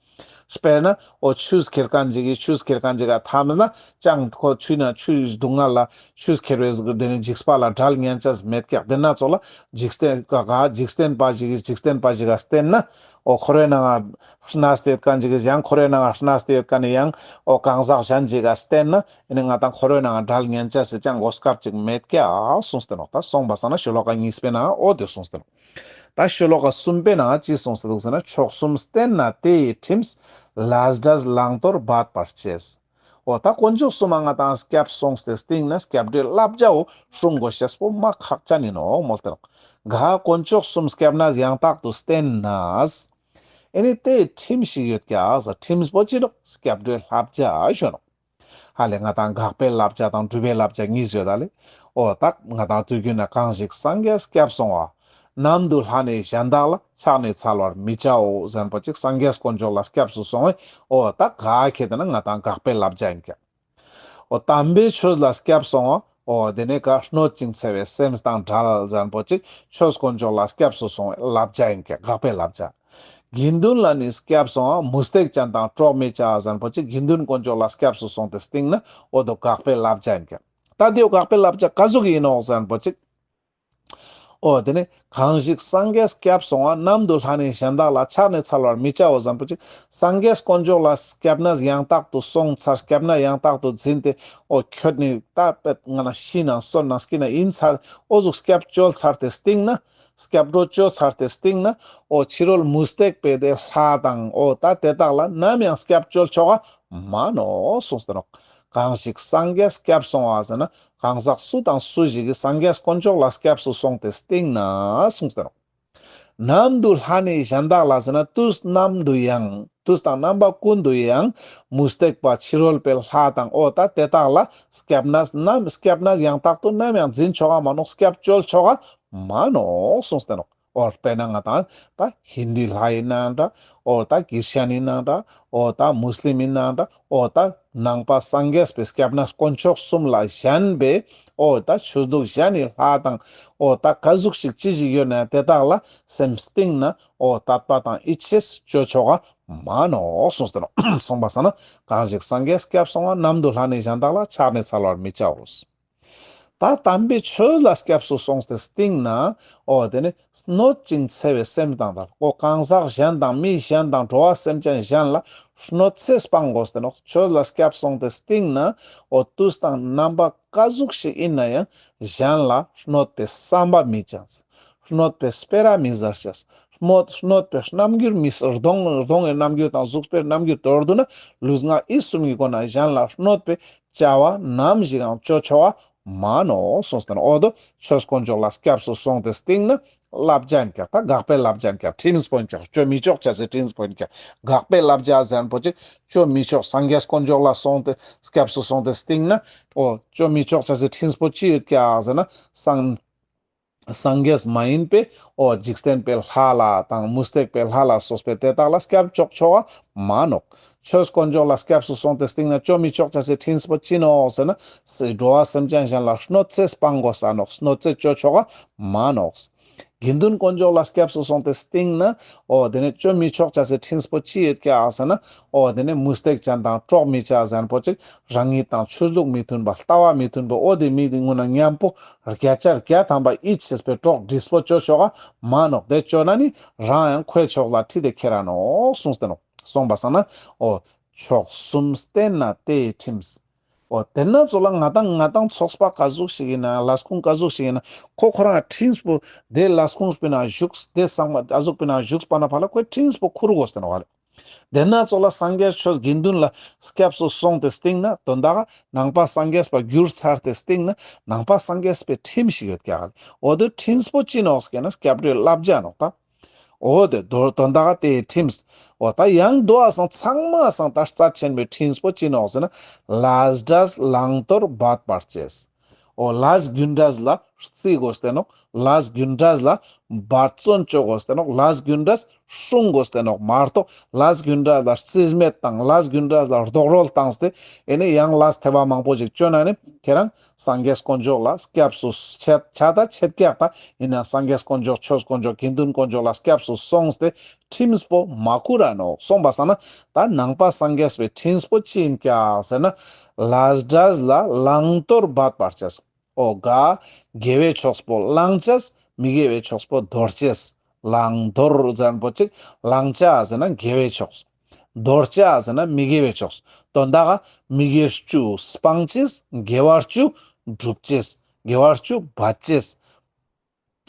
དཔེར་ན་འོ་ཆུས་ཁྱེར་མཁན་ཅིག་གིས་ཆུས་ཁྱེར་མཁན་ཅིག་ག་ཐམས་ན་ཅང་ཁོ་ཆུ་ན་ཆུའི་སྡུག་བསྔལ་ལ་ཆུས་ཁྱེར་བའི་དེ་ནི་འཇིགས་པ་ལ་བྲལ་ཉན་ཅེས་མེད་ཀྱག། དེ་ན་ཙོགས་ལ་འཇིག་རྟེན་ག་ག་འཇིག་རྟེན་པ་ཞིག་གིས་འཇིག་རྟེན་པ་ཞིག་ག་བསྟེན་ན་འོ་འཁོར་བའི་ནང་ང་གནས་ཏེ་ཡོད་མཁན་ཅིག་གིས་ཡང་འཁོར་བའི་ནང་ང་གནས་ཏེ་ཡོད་མཁན་ནི་ཡང་འོ་གང་ཟག་གཞན་ཅིག་ག་བསྟེན་ན་ཨེ་ནི་ང་དང་འཁོར་བའི་ནང་ང་བྲལ་ཉན་ཅེས་སི་ཅང་གོ་སྐབས་ཅིག་མེད་ཀྱག་གསུངས་ཏེ་ནོག། ད་སོང་པ་སང་ན་ཤོ་ལོ་ཀ་གཉིས་པའི་ནང་འོ་དེ་གསུངས་ཏེ་ནོག། ད་ཤོ་ལོ་ཀ་གསུམ་པའི་ནང་ཅི་གསུངས་ཏེ་འདུག་ཟེར་ན། མཆོག་གསུམ་བསྟེན་ན་དེ་ཡི་ཁྲིམས། ལས་འབྲས་བླང་དོར་འབད་པར་བྱེད། འོ་ད་དཀོན་མཆོག་གསུམ་མ་ང་དང་སྐྱབས་སོང་སྟེ་སྟིང་ན་སྐྱབས་འགྲོའི་བསླབ་བྱའོ་སྲུང་དགོས་ཤེས་པོ་མ་ཁག་ཅན་ཡིན་ནོག་མོལ་ཏེ་ནོག། ག་དཀོན་མཆོག་གསུམ་སྐྱབས་གནས་ཡང་དག་ཏུ་བསྟེན་ན་ཨེ་ནི་དེ་ཁྲིམས་ཤིག་ཡོད་ཀྱག་ཟེར། ཁྲིམས་པོ་ཅི་ནོག། སྐྱབས་འགྲོའི་བསླབ་བྱ་ཞུ་ནོག། ཧ་ལེ་ང་དང་དགག་པའི་བསླབ་བྱ་དང་སྒྲུབ་པའི་བསླབ་བྱ་གཉིས་ཡོད་ད་ལེ། འོ་ད་ང་དང་དུས་རྒྱུན་ན་གང་ཞིག་སངས་རྒྱས་སྐྱབས་སོང་བ། ནམ་དུ་ལྷ་ནི་གཞན་དག་ལ། ཕྱག་ནི་འཚལ་བར་མི་བྱའོ་ཟེར་ན་པོ་ཅིག་སངས་རྒྱས་དཀོན་མཆོག་ལ་སྐྱབས་སུ་སོང་བས། འོ་ད་ག་ཁེ་དེ་ན་ང་དང་དགག་པའི་བསླབ་བྱ་ཡིན་ཀྱག། འོ་དམ་པའི་ཆོས་ལ་སྐྱབས་སོང་བ། འོ་དེ་ནས་ག་གནོད་ཅིང་འཚེ་བའི་སེམས་དང་བྲལ་ཟེར་ན་པོ་ཅིག་ཆོས་དཀོན་མཆོག་ལ་སྐྱབས་སུ་སོང་བའི་བསླབ་བྱ་ཡིན་ཀྱག། དགག་པའི་བསླབ་བྱ། དགེ་འདུན་ལ་ནི་སྐྱབས་སོང་བ། མུ་སྟེགས་ཅན་དང་འགྲོགས་མི་བྱ་ཟེར་ན་པོ་ཅིག་དགེ་འདུན་དཀོན་མཆོག་ལ་སྐྱབས་སུ་སོང་སྟེ་སྟིང་ན་འོ་དོ་དགག་པའི་བསླབ་བྱ་ཡིན་ཀྱག། ད་དེའོ་དགག་པའི་བསླབ་བྱ་ག་ཟུག་ཡིན་ནོག་ཟེར་ན་པོ་ཅིག། འོ་དེ་ནི་གང་ཞིག་སངས་རྒྱས་སྐྱབས་སོང་བ། ནམ་དུ་ལྷ་ནི་གཞན་དག་ལ། ཕྱག་ནི་འཚལ་བར་མི་བྱའོ་ཟེར་ན་པོ་ཅིག་སངས་རྒྱས་དཀོན་མཆོག་ལ་སྐྱབས་གནས་ཡང་དག་ཏུ་སོང་ཚར། སྐྱབས་གནས་ཡང་དག་ཏུ་འཛིན་ཏེ་འོ་ཁྱོད་ནི་ད་པད་ང་ན་ཤི་ནང་གསོན་ནང་སྐྱིད་ན་ཡིན་ཚར། འོ་ཟུག་སྐྱབས་བཅོལ་ཚར་ཏེ་སྟིང་ན་སྐྱབས་འགྲོ་བཅོལ་ཚར་ཏེ་སྟིང་ན་འོ་ཕྱི་རོལ་མུ་སྟེགས་པའི་དེ་ལྷ་དང་འོ་ད་དེ་དག་ལ་ནམ་ཡང་སྐྱབས་བཅོལ་ཆོག་ག་མ་ནོག་གསུངས་ཏེ་ནོག། གང་ཞིག་སངས་རྒྱས་སྐྱབས་སོང་བ་ཟེར་ན་གང་ཟག་སུ་དང་སུ་ཞིག་གིས་སངས་རྒྱས་དཀོན་མཆོག་ལ་སྐྱབས་སུ་སོང་སྟེ་སྟིང་ན་གསུངས་ཏེ་ནོག། ནམ་དུ་ལྷ་ནི་གཞན་དག་ལ་ཟེར་ན་དུས་ནམ་དུ་ཡང་དུས་དང་རྣམ་པ་ཀུན་ཏུ་ཡང་མུ་སྟེགས་པ་ཕྱི་རོལ་པའི་ལྷ་དང་འོ་ད་དེ་དག་ལ་སྐྱབས་གནས་ནམ་སྐྱབས་གནས་ཡང་དག་ཏུ་ནམ་ཡང་འཛིན་ཆོག་ག་མ་ནོག། སྐྱབས་བཅོལ་ཆོག་ག་མ་ནོག་གསུངས་ཏེ་ནོག། འོ་དཔེར་ན་ང་དང་ད་ཧིན་དུ་ལྷ་ཡིན་ནའང་འདྲ། འོ་ད་ཀིར་ཤན་ཡིན་ནའང་འདྲ། འོ་ད་མུས་ལིམ་ཡིན་ནའང་འདྲ། འོ་ད་ནང་པ་སངས་རྒྱས་པའི་སྐྱབས་གནས་དཀོན་མཆོག་གསུམ་ལ་གཞན་པའི་འོ་ད་ཆོས་ལུགས་གཞན་ནི་ལྷ་དང་འོ་ད་ག་ཟུག་ཞིག་ཅི་ཞིག་ཡོད་ན་དེ་དག་ལ་སེམས་གཏིང་ན་འོ་དད་པ་དང་ཡིད་ཆེས་བཅོ་ཆོག་ག་མ་ནོག་གསུངས་ཏེ་ནོག། སོང་པ་སང་ན་གང་ཞིག་སངས་རྒྱས་སྐྱབས་སོང་བ། ནམ་དུ་ལྷ་ནི་གཞན་དག་ལ། ཕྱག་ནི་འཚལ་བར་མི་བྱའོ། ད་དམ་པའི་ཆོས་ལ་སྐྱབས་སུ་སོང་སྟེ་སྟིང་ན་འོ་དེ་ནི་གནོད་ཅིང་འཚེ་བའི་སེམས་དང་བྲལ། འོ་གང་ཟག་གཞན་དང་མི་གཞན་དང་འགྲོ་བ་སེམས་ཅན་གཞན་ལ་གནོད་འཚེ་སྤང་དགོས་ཏེ་ནོག། ཆོས་ལ་སྐྱབས་སོང་སྟེ་སྟིང་ན་འོ་དུས་དང་རྣམ་པ་ཀ་ཟུག་ཞིག་ཡིན་ན་ཡང་གཞན་ལ་གནོད་པའི་བསམ་པ་མི་བཅངས། གནོད་པའི་སྤེ་ར་མི་ཟ་ཅེས། གནོད་གནོད་པའི་རྣམ་འགྱུར་མི་གདོང་གདོང་གི་རྣམ་འགྱུར་དང་གཟུགས་པོའི་རྣམ་འགྱུར་མདོར་བསྡུ་ན་ལུས་ངག་ཡིད་གསུམ་གྱི་སྒོ་ནས་གཞན་ལ་གནོད་པའི་བྱ་བ་ནམ་ཞིག་ཡང་ཅོ་ཆོག་མ་ནོག་གསུངས་ཏེ་ནོག། འོ་དོ་ཆོས་དཀོན་མཆོག་ལ་སྐྱབས་སུ་སོང་སྟེ་སྟིང་ན་བསླབ་བྱ་ཡིན་ཀྱག། ད་དགག་པའི་བསླབ་བྱ་ཡིན་ཀྱག། ཁྲིམས་པོ་ཡིན་ཀྱག། ཅོ་མི་ཆོག་ཅེས་སི་ཁྲིམས་པོ་ཡིན་ཀྱག། དགག་པའི་བསླབ་བྱ་ཟེར་ཁན་པོ་ཅིག་ཅོ་མི་ཆོག། སངས་རྒྱས་དཀོན་མཆོག་ལ་སོང་སྟེ་སྐྱབས་སུ་སོང་སྟེ་སྟིང་ན་འོ་ཅོ་མི་ཆོག་ཅེས་སི་ཁྲིམས་པོ་ཅི་ཡོད་ཀྱག་ཟེར་ན་སངས་སངས་རྒྱས་མ་ཡིན་པའི་འོ་འཇིག་རྟེན་པའི་ལྷ་ལ་དང་མུ་སྟེགས་པའི་ལྷ་ལ་སོགས་པའི་དེ་དག་ལ་སྐྱབས་ཅོ་ཆོག་ག་མ་ནོག། ཆོས་དཀོན་མཆོག་ལ་སྐྱབས་སུ་སོང་སྟེ་སྟིང་ན་ཅོ་མི་ཆོག་ཅེས་སི་ཁྲིམས་པོ་ཅི་ནོག་ཟེར་ན་སི་འགྲོ་བ་སེམས་ཅན་གཞན་ལ་གནོད་འཚེ་སྤང་དགོས་ས་ནོག། གནོད་འཚེ་ཅོ་ཆོག་ག་མ་ནོག། དགེ་འདུན་དཀོན་མཆོག་ལ་སྐྱབས་སུ་སོང་སྟེ་སྟིང་ན་འོ་དེ་ནི་ཅོ་མི་ཆོག་ཅེས་སི་ཁྲིམས་པོ་ཅི་ཡོད་ཀྱག་ཟེར་ན་འོ་དེ་ནི་མུ་སྟེགས་ཅན་དང་གྲོགས་མི་བྱ་ཟེར་ཁན་པོ་ཅིག་རང་ཉིད་དང་ཆོས་ལུགས་མི་མཐུན་པ་ལྟ་བ་མི་མཐུན་པ་འོ་དེ་མི་དེ་ངུ་ན་མཉམ་པོ་བརྒྱ་ཆ་བརྒྱ་ཐམ་པ་ཡིད་ཆེས་པའི་གྲོགས་འདྲིས་པོ་ཅོ་ཆོག་ག་མ་ནོག། དེ་ཅོ་ན་ནི་རང་ཡང་ཁོའི་ཕྱོགས་ལ་ཁྲིད་དེ་ཁྱེར་ར་ནོག་གསུངས་ཏེ་ནོག། སོང་པ་སང་ན་འོ་ཕྱོགས་གསུམ་བསྟེན་ན་དེ་ཡི་ཁྲིམས། འོ་དེ་ན་ཚོ་ལ་ང་དང་ང་དང་ཚོགས་པ་ཀ་ཟུག་ཞིག་ཡིན་ན་ལས་ཁུངས་ཀ་ཟུག་ཞིག་ཡིན་ན་ཁོ་ཁོ་རང་ཁྲིམས་པོ་དེ་ལས་ཁུངས་པའི་ནང་བཞུགས་དེ་ཚང་མ་ཨ་ཟུག་པའི་ནང་བཞུགས་པ་ན་ཕ་ལ་ཁོའི་ཁྲིམས་པོ་ཁུར་དགོས་ཏེ་ནོག་ལེ། དེ་ན་ཚོ་ལ་སངས་རྒྱས་ཆོས་དགེ་འདུན་ལ་སྐྱབས་སུ་སོང་སྟེ་སྟིང་ན་དོན་དག་ནང་པ་སངས་རྒྱས་པ་གྱུར་ཚར་ཏེ་སྟིང་ན་ནང་པ་སངས་རྒྱས་པའི་ཁྲིམས་ཤིག་ཡོད་ཀྱག་ལེ། འོ་དོ་ཁྲིམས་པོ་ཅི་ནོག་ཟེར་ན་སྐྱབས་འགྲོའི་བསླབ་བྱ་ནོག་ད། འོ་དེ་དོ་དོན་དག་དེའི་ཁྲིམས། འོ་ད་ཡང་དོ་ཨ་སང་ཚང་མ་སང་ད་རྩ་ཆེན་པོའི་ཁྲིམས་པོ་ཅི་ནོག་ཟེར་ན་ལས་འབྲས་བླང་དོར་འབད་པར་བྱེད། འོ་ལས་རྒྱུ་འབྲས་ལ་རྩི་དགོས་ཏེ་ནོག། ལས་རྒྱུ་འབྲས་ལ་འབད་བརྩོན་ཅོ་དགོས་ཏེ་ནོག། ལས་རྒྱུ་འབྲས་སྲུང་དགོས་ཏེ་ནོག་མ་གཏོགས་ལས་རྒྱུ་འབྲས་ལ་རྩིས་མེད་དང་ལས་རྒྱུ་འབྲས་ལ་རྡོག་རོལ་བཏང་སྟེ་ཨེ་ནི་ཡང་ལས་ཐེ་བ་མང་པོ་ཞིག་ཅོ་ན་ནི་ཁྱེད་རང་སངས་རྒྱས་དཀོན་མཆོག་ལ་སྐྱབས་སུ་ཆ་ཆ་ད་ཆེད་ཀྱག་ད་ཡིན་ན་སངས་རྒྱས་དཀོན་མཆོག་ཆོས་དཀོན་མཆོག་དགེ་འདུན་དཀོན་མཆོག་ལ་སྐྱབས་སུ་སོང་སྟེ་ཁྲིམས་པོ་མ་ཁུར་ར་ནོག། སོང་པ་སང་ན་ད་ནང་པ་སངས་རྒྱས་པའི་ཁྲིམས་པོ་ཅི་ཡིན་ཀྱག་ཟེར་ན་ལས་འབྲས་ལ་བླང་དོར་འབད་པར་བྱེད། འོ་ག་དགེ་བའི་ཕྱོགས་པོ་བླང་བྱས་མི་དགེ་བའི་ཕྱོགས་པོ་དོར་བྱེད། བླང་དོར་ཟེར་ཁན་པོ་ཅིག་བླང་བྱ་ཟེར་ན་དགེ་བའི་ཕྱོགས། དོར་བྱ་ཟེར་ན་མི་དགེ་བའི་ཕྱོགས། དོན་དག་མི་དགེ་བཅུ་སྤང་བྱེད། དགེ་བ་བཅུ་སྒྲུབ་བྱེད། དགེ་བ་བཅུ་འབད་བྱེད།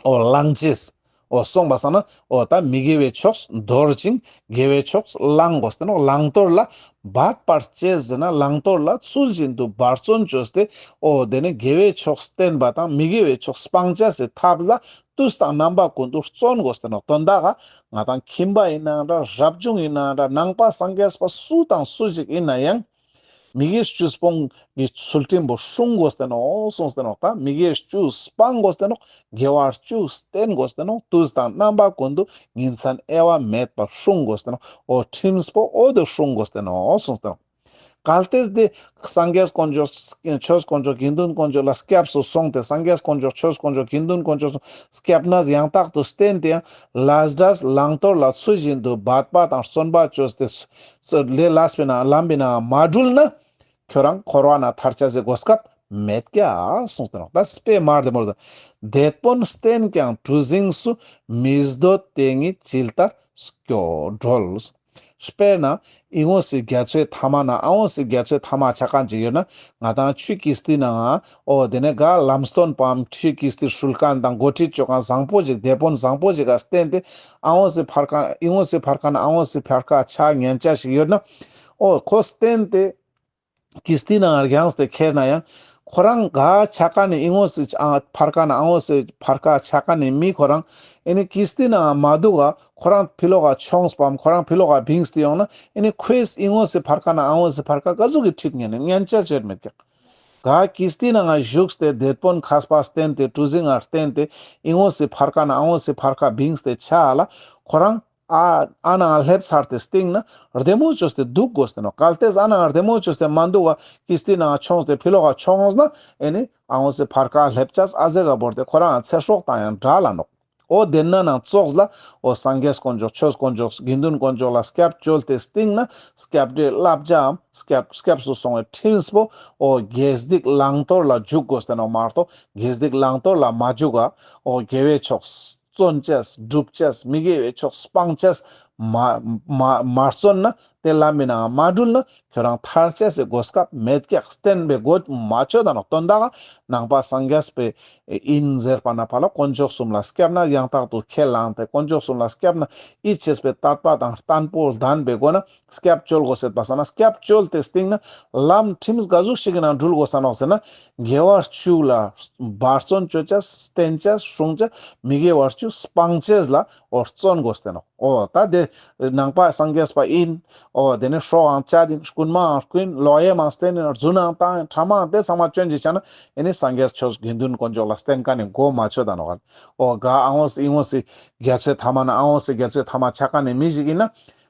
འོ་བླང་བྱེད། འོ་སོང་པ་སང་ན་འོ་ད་མི་དགེ་བའི་ཕྱོགས་དོར་ཅིང་དགེ་བའི་ཕྱོགས་བླང་དགོས་ཏེ་ནོག། བླང་དོར་ལ་འབད་པར་བྱེད་ཟེར་ན་བླང་དོར་ལ་ཚུལ་བཞིན་དུ་འབད་བརྩོན་ཅོས་ཏེ་འོ་དེ་ནི་དགེ་བའི་ཕྱོགས་བསྟེན་པ་དང་མི་དགེ་བའི་ཕྱོགས་སྤང་བྱ་སི་ཐབས་ལ་དུས་དང་རྣམ་པ་ཀུན་ཏུ་བརྩོན་དགོས་ཏེ་ནོག། དོན་དག་ང་དང་ཁྱིམ་པ་ཡིན་ནའང་འདྲ་རབ་བྱུང་ཡིན་ནའང་འདྲ་ནང་པ་སངས་རྒྱས་པ་སུ་དང་སུ་ཞིག་ཡིན་ན་ཡང་མི་དགེ་བཅུ་སྤོང་གི་ཚུལ་ཁྲིམས་པོ་སྲུང་དགོས་ཏེ་ནོག་གསུངས་ཏེ་ནོག། ད་མི་དགེ་བཅུ་སྤང་དགོས་ཏེ་ནོག། དགེ་བ་བཅུ་བསྟེན་དགོས་ཏེ་ནོག། དུས་དང་རྣམ་པ་ཀུན་ཏུ་ཉིན་མཚན་དབྱེ་བ་མེད་པར་སྲུང་དགོས་ཏེ་ནོག། འོ་ཁྲིམས་པོ་འོ་དེ་སྲུང་དགོས་ཏེ་ནོག་གསུངས་ཏེ་ནོག། གལ་ཏེ་དེ་སངས་རྒྱས་དཀོན་མཆོག་ཆོས་དཀོན་མཆོག་དགེ་འདུན་དཀོན་མཆོག་ལ་སྐྱབས་སུ་སོང་སྟེ་སངས་རྒྱས་དཀོན་མཆོག་ཆོས་དཀོན་མཆོག་དགེ་འདུན་དཀོན་མཆོག་སྐྱབས་གནས་ཡང་དག་ཏུ་བསྟེན་ཏེ་ཡང་ལས་འབྲས་བླང་དོར་ལ་ཚུལ་བཞིན་དུ་འབད་པ་དང་བརྩོན་པ་ཅོས་ཏེ་ལས་ལས་པའི་ནང་ལམ་པའི་ནང་མ་དྲུལ་ན་ཁྱོད་རང་འཁོར་བ་ན་ཐར་ཅེས་སི་གོ་སྐབས་མེད་ཀྱག་གསུངས་ཏེ་ནོག། ད་དཔེ་མ་བདེ་མོ་རེ་དང་། དེད་དཔོན་བསྟེན་ཀྱང་གྲུ་གཟིངས་སུ། མི་འདོད་དེ་ཉིད་ཇི་ལྟར་སྐྱོ་གྲོལ། དཔེར་ན་ཨི་ངོ་སི་རྒྱ་མཚོའི་མཐའ་མ་ན་ཨ་ངོ་སི་རྒྱ་མཚོའི་མཐའ་མ་ཆ་མཁན་ཅིག་ཡོད་ན་ང་དང་ཆུའི་ཀིས་ཏི་ནང་ང་འོ་དེ་ནས་ག་ལམ་སྟོན་པའམ་ཆུའི་ཀིས་ཏི་ཧྲུལ་མཁན་དང་འགོ་ཁྲིད་ཅོ་མཁན་བཟང་པོ་ཞིག་དེད་དཔོན་བཟང་པོ་ཞིག་ག་བསྟེན་ཏེ་ཨ་ངོ་སི་ཕར་ཁ་ཨི་ངོ་སི་ཕར་ཁ་ན་ཨ་ངོ་སི་ཕར་ཁ་ཆ་ཉན་ཆ་ཞིག་ཡོད་ན་འོ་ཁོ་བསྟེན་ཏེ་ཀིས་ཏི་ནང་ང་རྒྱངས་ཏེ་ཁྱེར་ན་ཡང་ཁོ་རང་ག་ཆ་མཁན་ནི་ཨི་ངོ་སི་ཨ་ཕར་ཁ་ན་ཨ་ངོ་སི་ཕར་ཁ་ཆ་མཁན་ནི་མི་ཁོ་རང་ཨེ་ནི་ཀིས་ཏི་ནང་ང་མ་འདུག་ག་ཁོ་རང་ཕི་ལོག་ག་མཆོངས་པའམ་ཁོ་རང་ཕི་ལོག་ག་བིངས་ཏེ་ཡོང་ན་ཨེ་ནི་ཁོས་ཨི་ངོ་སི་ཕར་ཁ་ན་ཨ་ངོ་སི་ཕར་ཁ་ག་ཟུག་གི་ཁྲིད་ཉན་ཉན་ཆ་ཅོ་མེད་ཀྱག། ག་ཀིས་ཏི་ནང་ང་བཞུགས་ཏེ་དེད་དཔོན་མཁས་པ་བསྟེན་ཏེ་གྲུ་གཟིངས་ང་བསྟེན་ཏེ་ཨི་ངོ་སི་ཕར་ཁ་ན་ཨ་ངོ་སི་ཕར་ཁ་བིངས་ཏེ་ཆ་ལ་ཁོ་རང་ཨ་ཨ་ནང་ང་སླེབས་ཚར་ཏེ་སྟིང་ན་བདེ་མོ་ཅོས་ཏེ་འདུག་དགོས་ཏེ་ནོག། གལ་ཏེ་ཨ་ནང་ང་བདེ་མོ་ཅོས་ཏེ་མ་འདུག་ག་ཀིས་ཏི་ནང་ང་མཆོངས་ཏེ་ཕི་ལོག་ག་མཆོངས་ན་ཨེ་ནི་ཨ་ངོ་སི་ཕར་ཁ་སླེབས་ཆ་ཨ་ཟེ་ག་བོར་ཏེ་ཁོ་རང་ཚེ་སྲོག་དང་ཡང་འདྲ་ལ་ནོག། འོ་དེ་ན་ནང་ཙོགས་ལ་འོ་སངས་རྒྱས་དཀོན་མཆོག་ཆོས་དཀོན་མཆོག་དགེ་འདུན་དཀོན་མཆོག་ལ་སྐྱབས་བཅོལ་ཏེ་སྟིང་ན་སྐྱབས་འགྲོའི་བསླབ་བྱའམ་སྐྱབས་སྐྱབས་སུ་སོང་བའི་ཁྲིམས་པོ་འོ་དགེ་སྡིག་བླང་དོར་ལ་འཇུག་དགོས་ཏེ་ནོག་མ་གཏོགས་དགེ་སྡིག་བླང་དོར་ལ་མ་འཇུག་ག་འོ་དགེ་བའི་ཕྱོགས་བརྩོན་ཅེས་སྒྲུབ་ཅེས་མི་དགེ་བའི་ཕྱོགས་སྤང་ཅེས་མ་མ་མ་བརྩོན་ན་དེ་ལམ་མི་ནང་མ་འགྲུལ་ན་ཁྱོད་རང་ཐར་ཅེས་སི་གོ་སྐབས་མེད་ཀྱག་བསྟན་པའི་གོ་མ་ཆོད་ད་ནོག་དོན་དག་ནང་པ་སངས་རྒྱས་པའི་ཨིན་ཟེར་པ་ན་ཕ་ལ་དཀོན་མཆོག་གསུམ་ལ་སྐྱབས་ན་ཡང་དག་ཏུ་ཁས་བླངས་ཏེ་དཀོན་མཆོག་གསུམ་ལ་སྐྱབས་ན་ཡིད་ཆེས་པའི་དད་པ་དང་བརྟན་པོ་ལྡན་པའི་སྒོ་ན་སྐྱབས་བཅོལ་དགོས་ཟེར་པ་སང་ན་སྐྱབས་བཅོལ་ཏེ་སྟིང་ན་ལམ་ཁྲིམས་ག་ཟུག་ཞིག་གི་ནང་འགྲུལ་དགོས་ས་ནོག་ཟེར་ན་དགེ་བ་བཅུ་ལ་འབད་བརྩོན་ཅོ་ཅེས་བསྟེན་ཅེས་སྲུང་ཅེས་མི་དགེ་བ་བཅུ་སྤང་ཅེས་ལ་འོ་བརྩོན་དགོས་ཏེ་ནོག་འོ་ད་དེ་ནང་པ་སངས་རྒྱས་པ་ཨིན། འོ་དེ་ནི་སྲོག་འང་བཅད་ཨིན། རྐུན་མའང་རྐུ་ཨིན། ལོག་གཡེམ་མང་བསྟེན་ཨིན། རྫུན་འང་བཏང་ཨིན། ཕྲ་མའང་དེ་ཚང་མ་བཅོན་ཅིག་ཆ་ན་ཨེ་ནི་སངས་རྒྱས་ཆོས་དགེ་འདུན་དཀོན་མཆོག་ལ་བསྟེན་མཁན་ནི་གོ་མ་ཆོད་ད་ནོག་འོ་ག་ཨ་འོ་སི་ཨི་འོ་སི་རྒྱལ་སྲས་ཐ་མ་ན་ཨ་འོ་སི་རྒྱལ་སྲས་ཐ་མ་ཆ་མཁན་ནི་མི་ཞིག་ཨིན་ན་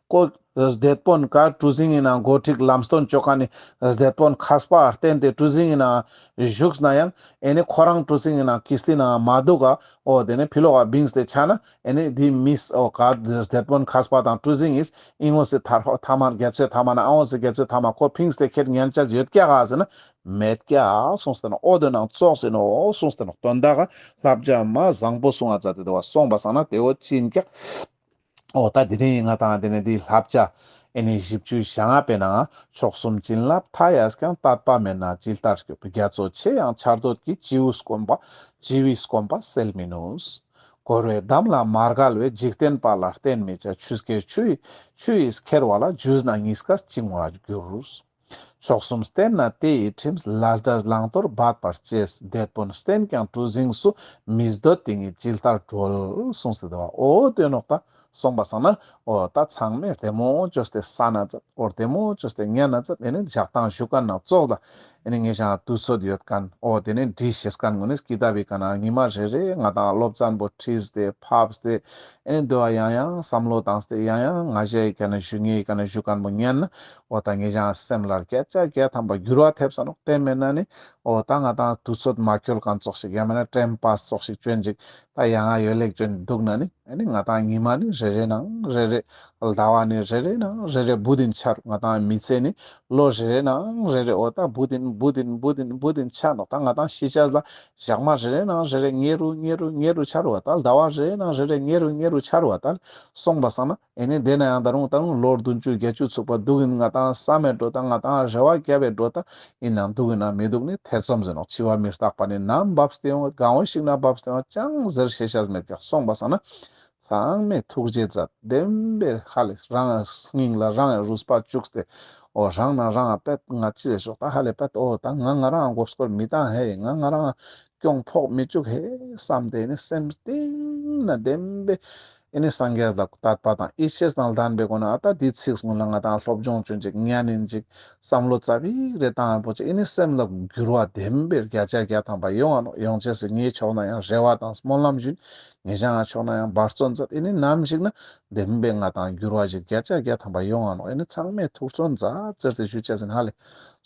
ཀོ་སྡེ་དཔོན་ག་གྲུ་གཟིངས་ཨིན་ན་འགོ་ཁྲིད་ལམ་སྟོན་ཅོ་མཁན་ནི་སྡེ་དཔོན་མཁས་པ་བསྟེན་ཏེ་གྲུ་གཟིངས་ཨིན་ན་བཞུགས་ན་ཡང་ཨེ་ནི་ཁོ་རང་གྲུ་གཟིངས་ཨིན་ན་ཀིས་ཏི་ན་མ་འདུག་ག་འོ་དེ་ནི་ཕི་ལོག་ག་བིངས་ཏེ་ཆ་ན་ཨེ་ནི་དེ་མིས་འོ་ག་སྡེ་དཔོན་མཁས་པ་དང་གྲུ་གཟིངས་ཨིས་ཨིན་འོ་སི་ཐ་ཐ་མ་རྒྱལ་སྲས་ཐ་མ་ན་ཨ་འོ་སི་རྒྱལ་སྲས་ཐ་མ་ཁོ་ཕིངས་ཏེ་ཁྱེར་ཉན་ཅེས་ཡོད་ཀྱག་ག་ཟེར་ན་མེད་ཀྱག་གསུངས་ཏེ་ནོག་འོ་དེ་ནང་ཙོགས་ཨིན་ནོག་གསུངས་ཏེ་ནོག་དོན་དག་ག་བསླབ་བྱ་མ་བཟང་པོ་གསུང་ང་མཛད་དེ་འདུག་པ་སོང་པ་སང་ན་དེ་འོ་ཅི་ཨིན་ཀྱག་འོ་ད་དེ་རིང་ང་དང་དེ་ནས་འདི་བསླབ་བྱ་ཨེ་ནི་བཞི་བཅུ་ཞེ་ལྔ་པའི་ནང་མཆོག་གསུམ་བྱིན་རླབས་མཐའ་ཡས་ཀྱང་། དད་པ་མེད་ན་ཇི་ལྟར་སྐྱོབ། རྒྱ་མཚོ་ཆེ་ཡང་ཆར་འདོད་ཀྱིས། །བྱིའུ་སྐོམ་པ་བྱིའུའི་སྐོམ་པ་སེལ་མི་ནུས། །འཁོར་བའི་འདམ་ལ་མ་བརྒལ་བའི། །འཇིག་རྟེན་པ་ལ་བརྟེན་མི་བྱ། །ཆུ་སྐྱེས་ཆུ་ཡིས་ཆུ་ཡིས་ཁྱེར་བ་ལ། །འཇུས་ན་གཉིས་ཀ་བཅིང་བར་འགྱུར། མཆོག་གསུམ་བསྟེན་ན་དེ་ཡི་ཁྲིམས། །ལས་དགྲ་བླང་དོར་འབད་པར་བྱེད། །སྡེ་དཔོན་བསྟེན་ཀྱང་གྲུ་གཟིངས་སུ། །མི་འདོད་དེ་ཉིད་ཇི་ལྟར་གྲོལ། གསུངས་ཏེ་འདུག་པ། འོ་དེ་ནོག་ད་སོང་པ་སང་ན་འོ་ད་ཚང་མས་བདེ་མོ་ཅོས་ཏེ་ས་ན་ཛད། འོ་བདེ་མོ་ཅོས་ཏེ་ཉན་ན་ཛད། ཨེ་ནི་ཞག་དང་ཞུ་མཁན་ནང་ཙོགས་ལ་ཨེ་ནི་ངེ་ཞའ་དུས་ཚོད་ཡོད་མཁན་འོ་དེ་ནི་འབྲི་ཤེས་མཁན་ངོ་ནི་ཀི་ཏབ་བི་ཀ་ནེ་ཉི་མ་རེ་རེ་ང་དང་སློབ་ཚན་པོ་ཁྲིད་དེ་ཕབས་ཏེ་ཨེ་ནི་དེ་བོ་ཡང་ཡང་བསམ་བློ་བཏང་སྟེ་ཡང་ཡང་ང་ཞའི་ཀ་ནེ་ཞུ་ངའི་ཀ་ནེ་ཞུ་མཁན་པོ་ཉན་ན་འོ་ད་ངེ་ཞའ་སེམས་ལ་བརྒྱ་ཆ་བརྒྱ་ཐམ་པ་འགྱུར་བ་ཐེབས་ས་ནོག་དེ་མེད་ན་ནི་འོ་ད་ང་དང་དུས་ཚོད་མ་འཁྱོལ་མཁན་ཙོགས་ཤིག་ཡང་མེད་ན་ཊེམ་པཱས་ཙོགས་ཤིག་ཅོན་ཅིག་ད་ཡང་ང་ཡོད་ལེགས་ཅོན་འདུག་ན་ནི་ཨེ་ནི་ང་དང་ཉི་མ་ནི་རེ་རེ་ནང་རེ་རེ། ཟླ་བ་ནི་རེ་རེ་ནང་རེ་རེ་བུད་དིན་ཆ་རུག་ང་དང་མི་ཚེ་ནི་ལོ་རེ་རེ་ནང་རེ་རེ་འོ་ད་བུད་དིན་བུད་དིན་བུད་དིན་བུད་དིན་ཆ་ནོག་ད་ང་དང་ཤི་ཆ་ལ་ཞག་མ་རེ་རེ་ནང་རེ་རེ་ཉེ་རུ་ཉེ་རུ་ཉེ་རུ་ཆ་རུག་པ་ད་ཟླ་བ་རེ་རེ་ནང་རེ་རེ་ཉེ་རུ་ཉེ་རུ་ཆ་རུག་པ་ད་སོང་པ་སང་ན་ཨེ་ནི་དེ་ན་ཡང་ད་རུང་ད་རུང་ལོ་བདུན་ཅུ་བརྒྱད་ཅུ་ཚུག་པ་འདུག་ཨིན། ང་དང་བསམ་མེད་འགྲོ་ད་ང་དང་རེ་བ་རྒྱབ་པའི་འགྲོ་ད་ཨིན་ནང་འདུག་ཨིན་ན་མི་འདུག་ནི་ཐེ་ཚོམ་ཟེར་ནོག་འཆི་བ་མི་རྟག་པ་ནི་ནམ་བབས་ཏེ་ཡོང་གང་བོ་ཞིག་ན་བབས་ཏེ་ཡོང་ཅང་ཟེར་ཤེས་ཤེས་མེད་ཀྱག་སོང་པ་སང་ན། ཚང་མས་ཐུགས་རྗེ་མཛད། བདེན་པའི་ཧ་ལས་རང་སྙིང་ལ་རང་རུས་པ་བཅུག་སྟེ་འོ་རང་ན་རང་ང་པད་ང་ཅི་ཟེར་ཤོག་ད་ཧ་ལས་པད་འོ་ད་ང་ང་རང་མགོ་སྐོར་མི་བཏང་ཧེ་ང་ང་རང་གྱོང་ཕོག་མི་བཅུག་ཧེ་བསམ་སྟེ་ནི་སེམས་གཏིང་ན་བདེན་པའི་ཨེ་ནི་སངས་རྒྱས་ལ་དད་པ་དང་ཡིད་ཆེས་དང་ལྡན་པའི་སྒོ་ནས་ཨ་ད་འདི་ཚིག་སྔོན་ལ་ང་དང་སློབ་སྦྱོང་ཅོན་ཅིག་ཉན་ཨིན་ཅིག་བསམ་བློ་ཙ་པིག་རེ་བཏང་ཡང་པོ་ཅིག་ཨེ་ནི་སེམས་ལ་འགྱུར་བ་བདེན་པའི་བརྒྱ་ཆ་བརྒྱ་ཐམ་པ་ཡོང་ང་ནོག་ཡོང་ཅེས་སི་ངའི་ཕྱོགས་ན་ཡང་རེ་བ་དང་སྨོན་ལམ་ཞུ་ཨིན། ངེ་ཞ་ང་ཕྱོགས་ན་ཡང་འབད་བརྩོན་མཛད། ཨེ་ནི་ནམ་ཞིག་ན་བདེན་པའི་ང་དང་འགྱུར་བ་ཞིག་བརྒྱ་ཆ་བརྒྱ་ཐམ་པ་ཡོང་ང་ནོག་ཨེ་ནི་ཚང་མས་ཐུགས་བརྩོན་མཛད་ཟེར་ཏེ་ཞུ་ཅེས་ཨིན་ཧ་ལས།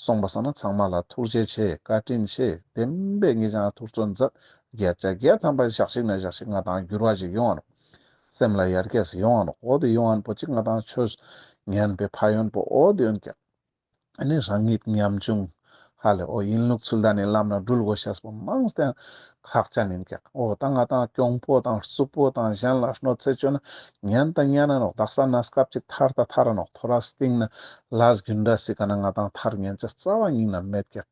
སོང་པ་སང་ན་ཚང་མ་ལ་ཐུགས་རྗེ་ཆེ་བཀའ་དྲིན་ཆེ་བདེན་པའི་ངེ་ཞ་ང་ཐུགས་བརྩོན་མཛད། བརྒྱ་ཆ་བརྒྱ་ཐམ་པ་ཞག་ཞིག་ན་ཞག་ཞིག་ང་དང་འགྱུར་བ་ཞིག་ཡོང་ང་ནོག་སེམས་ལ་ཡར་རྒྱས་ཡོང་ང་ནོག་འོ་དེ་ཡོང་ང་ནོག་པོ་ཅིག་ང་དང་ཆོས་ཉན་པའི་ཕན་ཡོན་པོ་འོ་དེ་ཡོང་ཀྱག་ཨ་ནི་རང་ཉིད་ཉམ་ཆུང་ཧ་ལས་འོ་ཡིན་ལུགས་ཚུལ་ལྡན་ནི་ལམ་ན་འགྲུལ་དགོས་ཤེས་པོ་མང་སྟེ་ཁག་ཅན་ཨིན་ཀྱག་འོ་ད་ང་དང་གྱོང་པོ་དང་རྩུབ་པོ་དང་གཞན་ལ་གནོད་འཚེ་ཅོ་ན་ཉན་ད་ཉན་ན་ནོག་དག་ས་ན་སྐབས་ཅིག་ཐར་ད་ཐར་ར་ནོག་ཐོ་རས་སྟིང་ན་ལས་རྒྱུ་འབྲས་སི་ཀ་ནེ་ང་དང་ཐར་ཉན་ཅེས་རྩ་བ་ཉིད་ན་མེད་ཀྱག་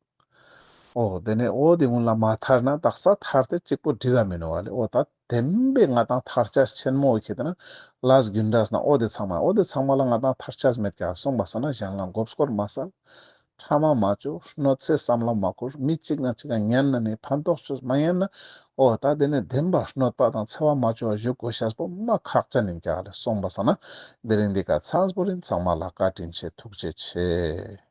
འོ་དེ་ནས་འོ་དེ་གུན་ལ་མ་ཐར་ན་དག་ས་ཐར་ཏེ་གཅིག་པོ་འགྲིག་ག་མི་ནུག་པ་ལེ། འོ་ད་བདེན་པའི་ང་དང་ཐར་ཅེས་ཆེན་མོ་ཁེ་ཏེ་ན་ལས་རྒྱུ་འབྲས་ན་འོ་དེ་ཚང་མ་འོ་དེ་ཚང་མ་ལ་ང་དང་ཐར་ཅེས་མེད་ཀྱག་སོང་པ་སང་ན་གཞན་ལ་མགོ་སྐོར་མ་སལ། ཕྲ་མ་མ་ཅོ། གནོད་འཚེ་བསམ་བློ་མ་འཁོར། མི་གཅིག་ན་གཅིག་ག་ཉན་ན་ནི་ཕན་ཐོགས་ཅོས། མ་ཉན་ན་འོ་ད་དེ་ནས་བདེན་པ་གནོད་པ་དང་འཚེ་བ་མ་ཅོ་བ་བཞུགས་དགོས་ཤེས་པོ་མ་ཁག་ཅན་ཨིན་ཀྱག་ལེ། སོང་པ་སང་ན་དེ་རིང་འདི་ཀ་ཚང་པོ་རིན། ཚང་མ་ལ་བཀའ་དྲིན་ཆེ། ཐུགས་རྗེ་ཆེ།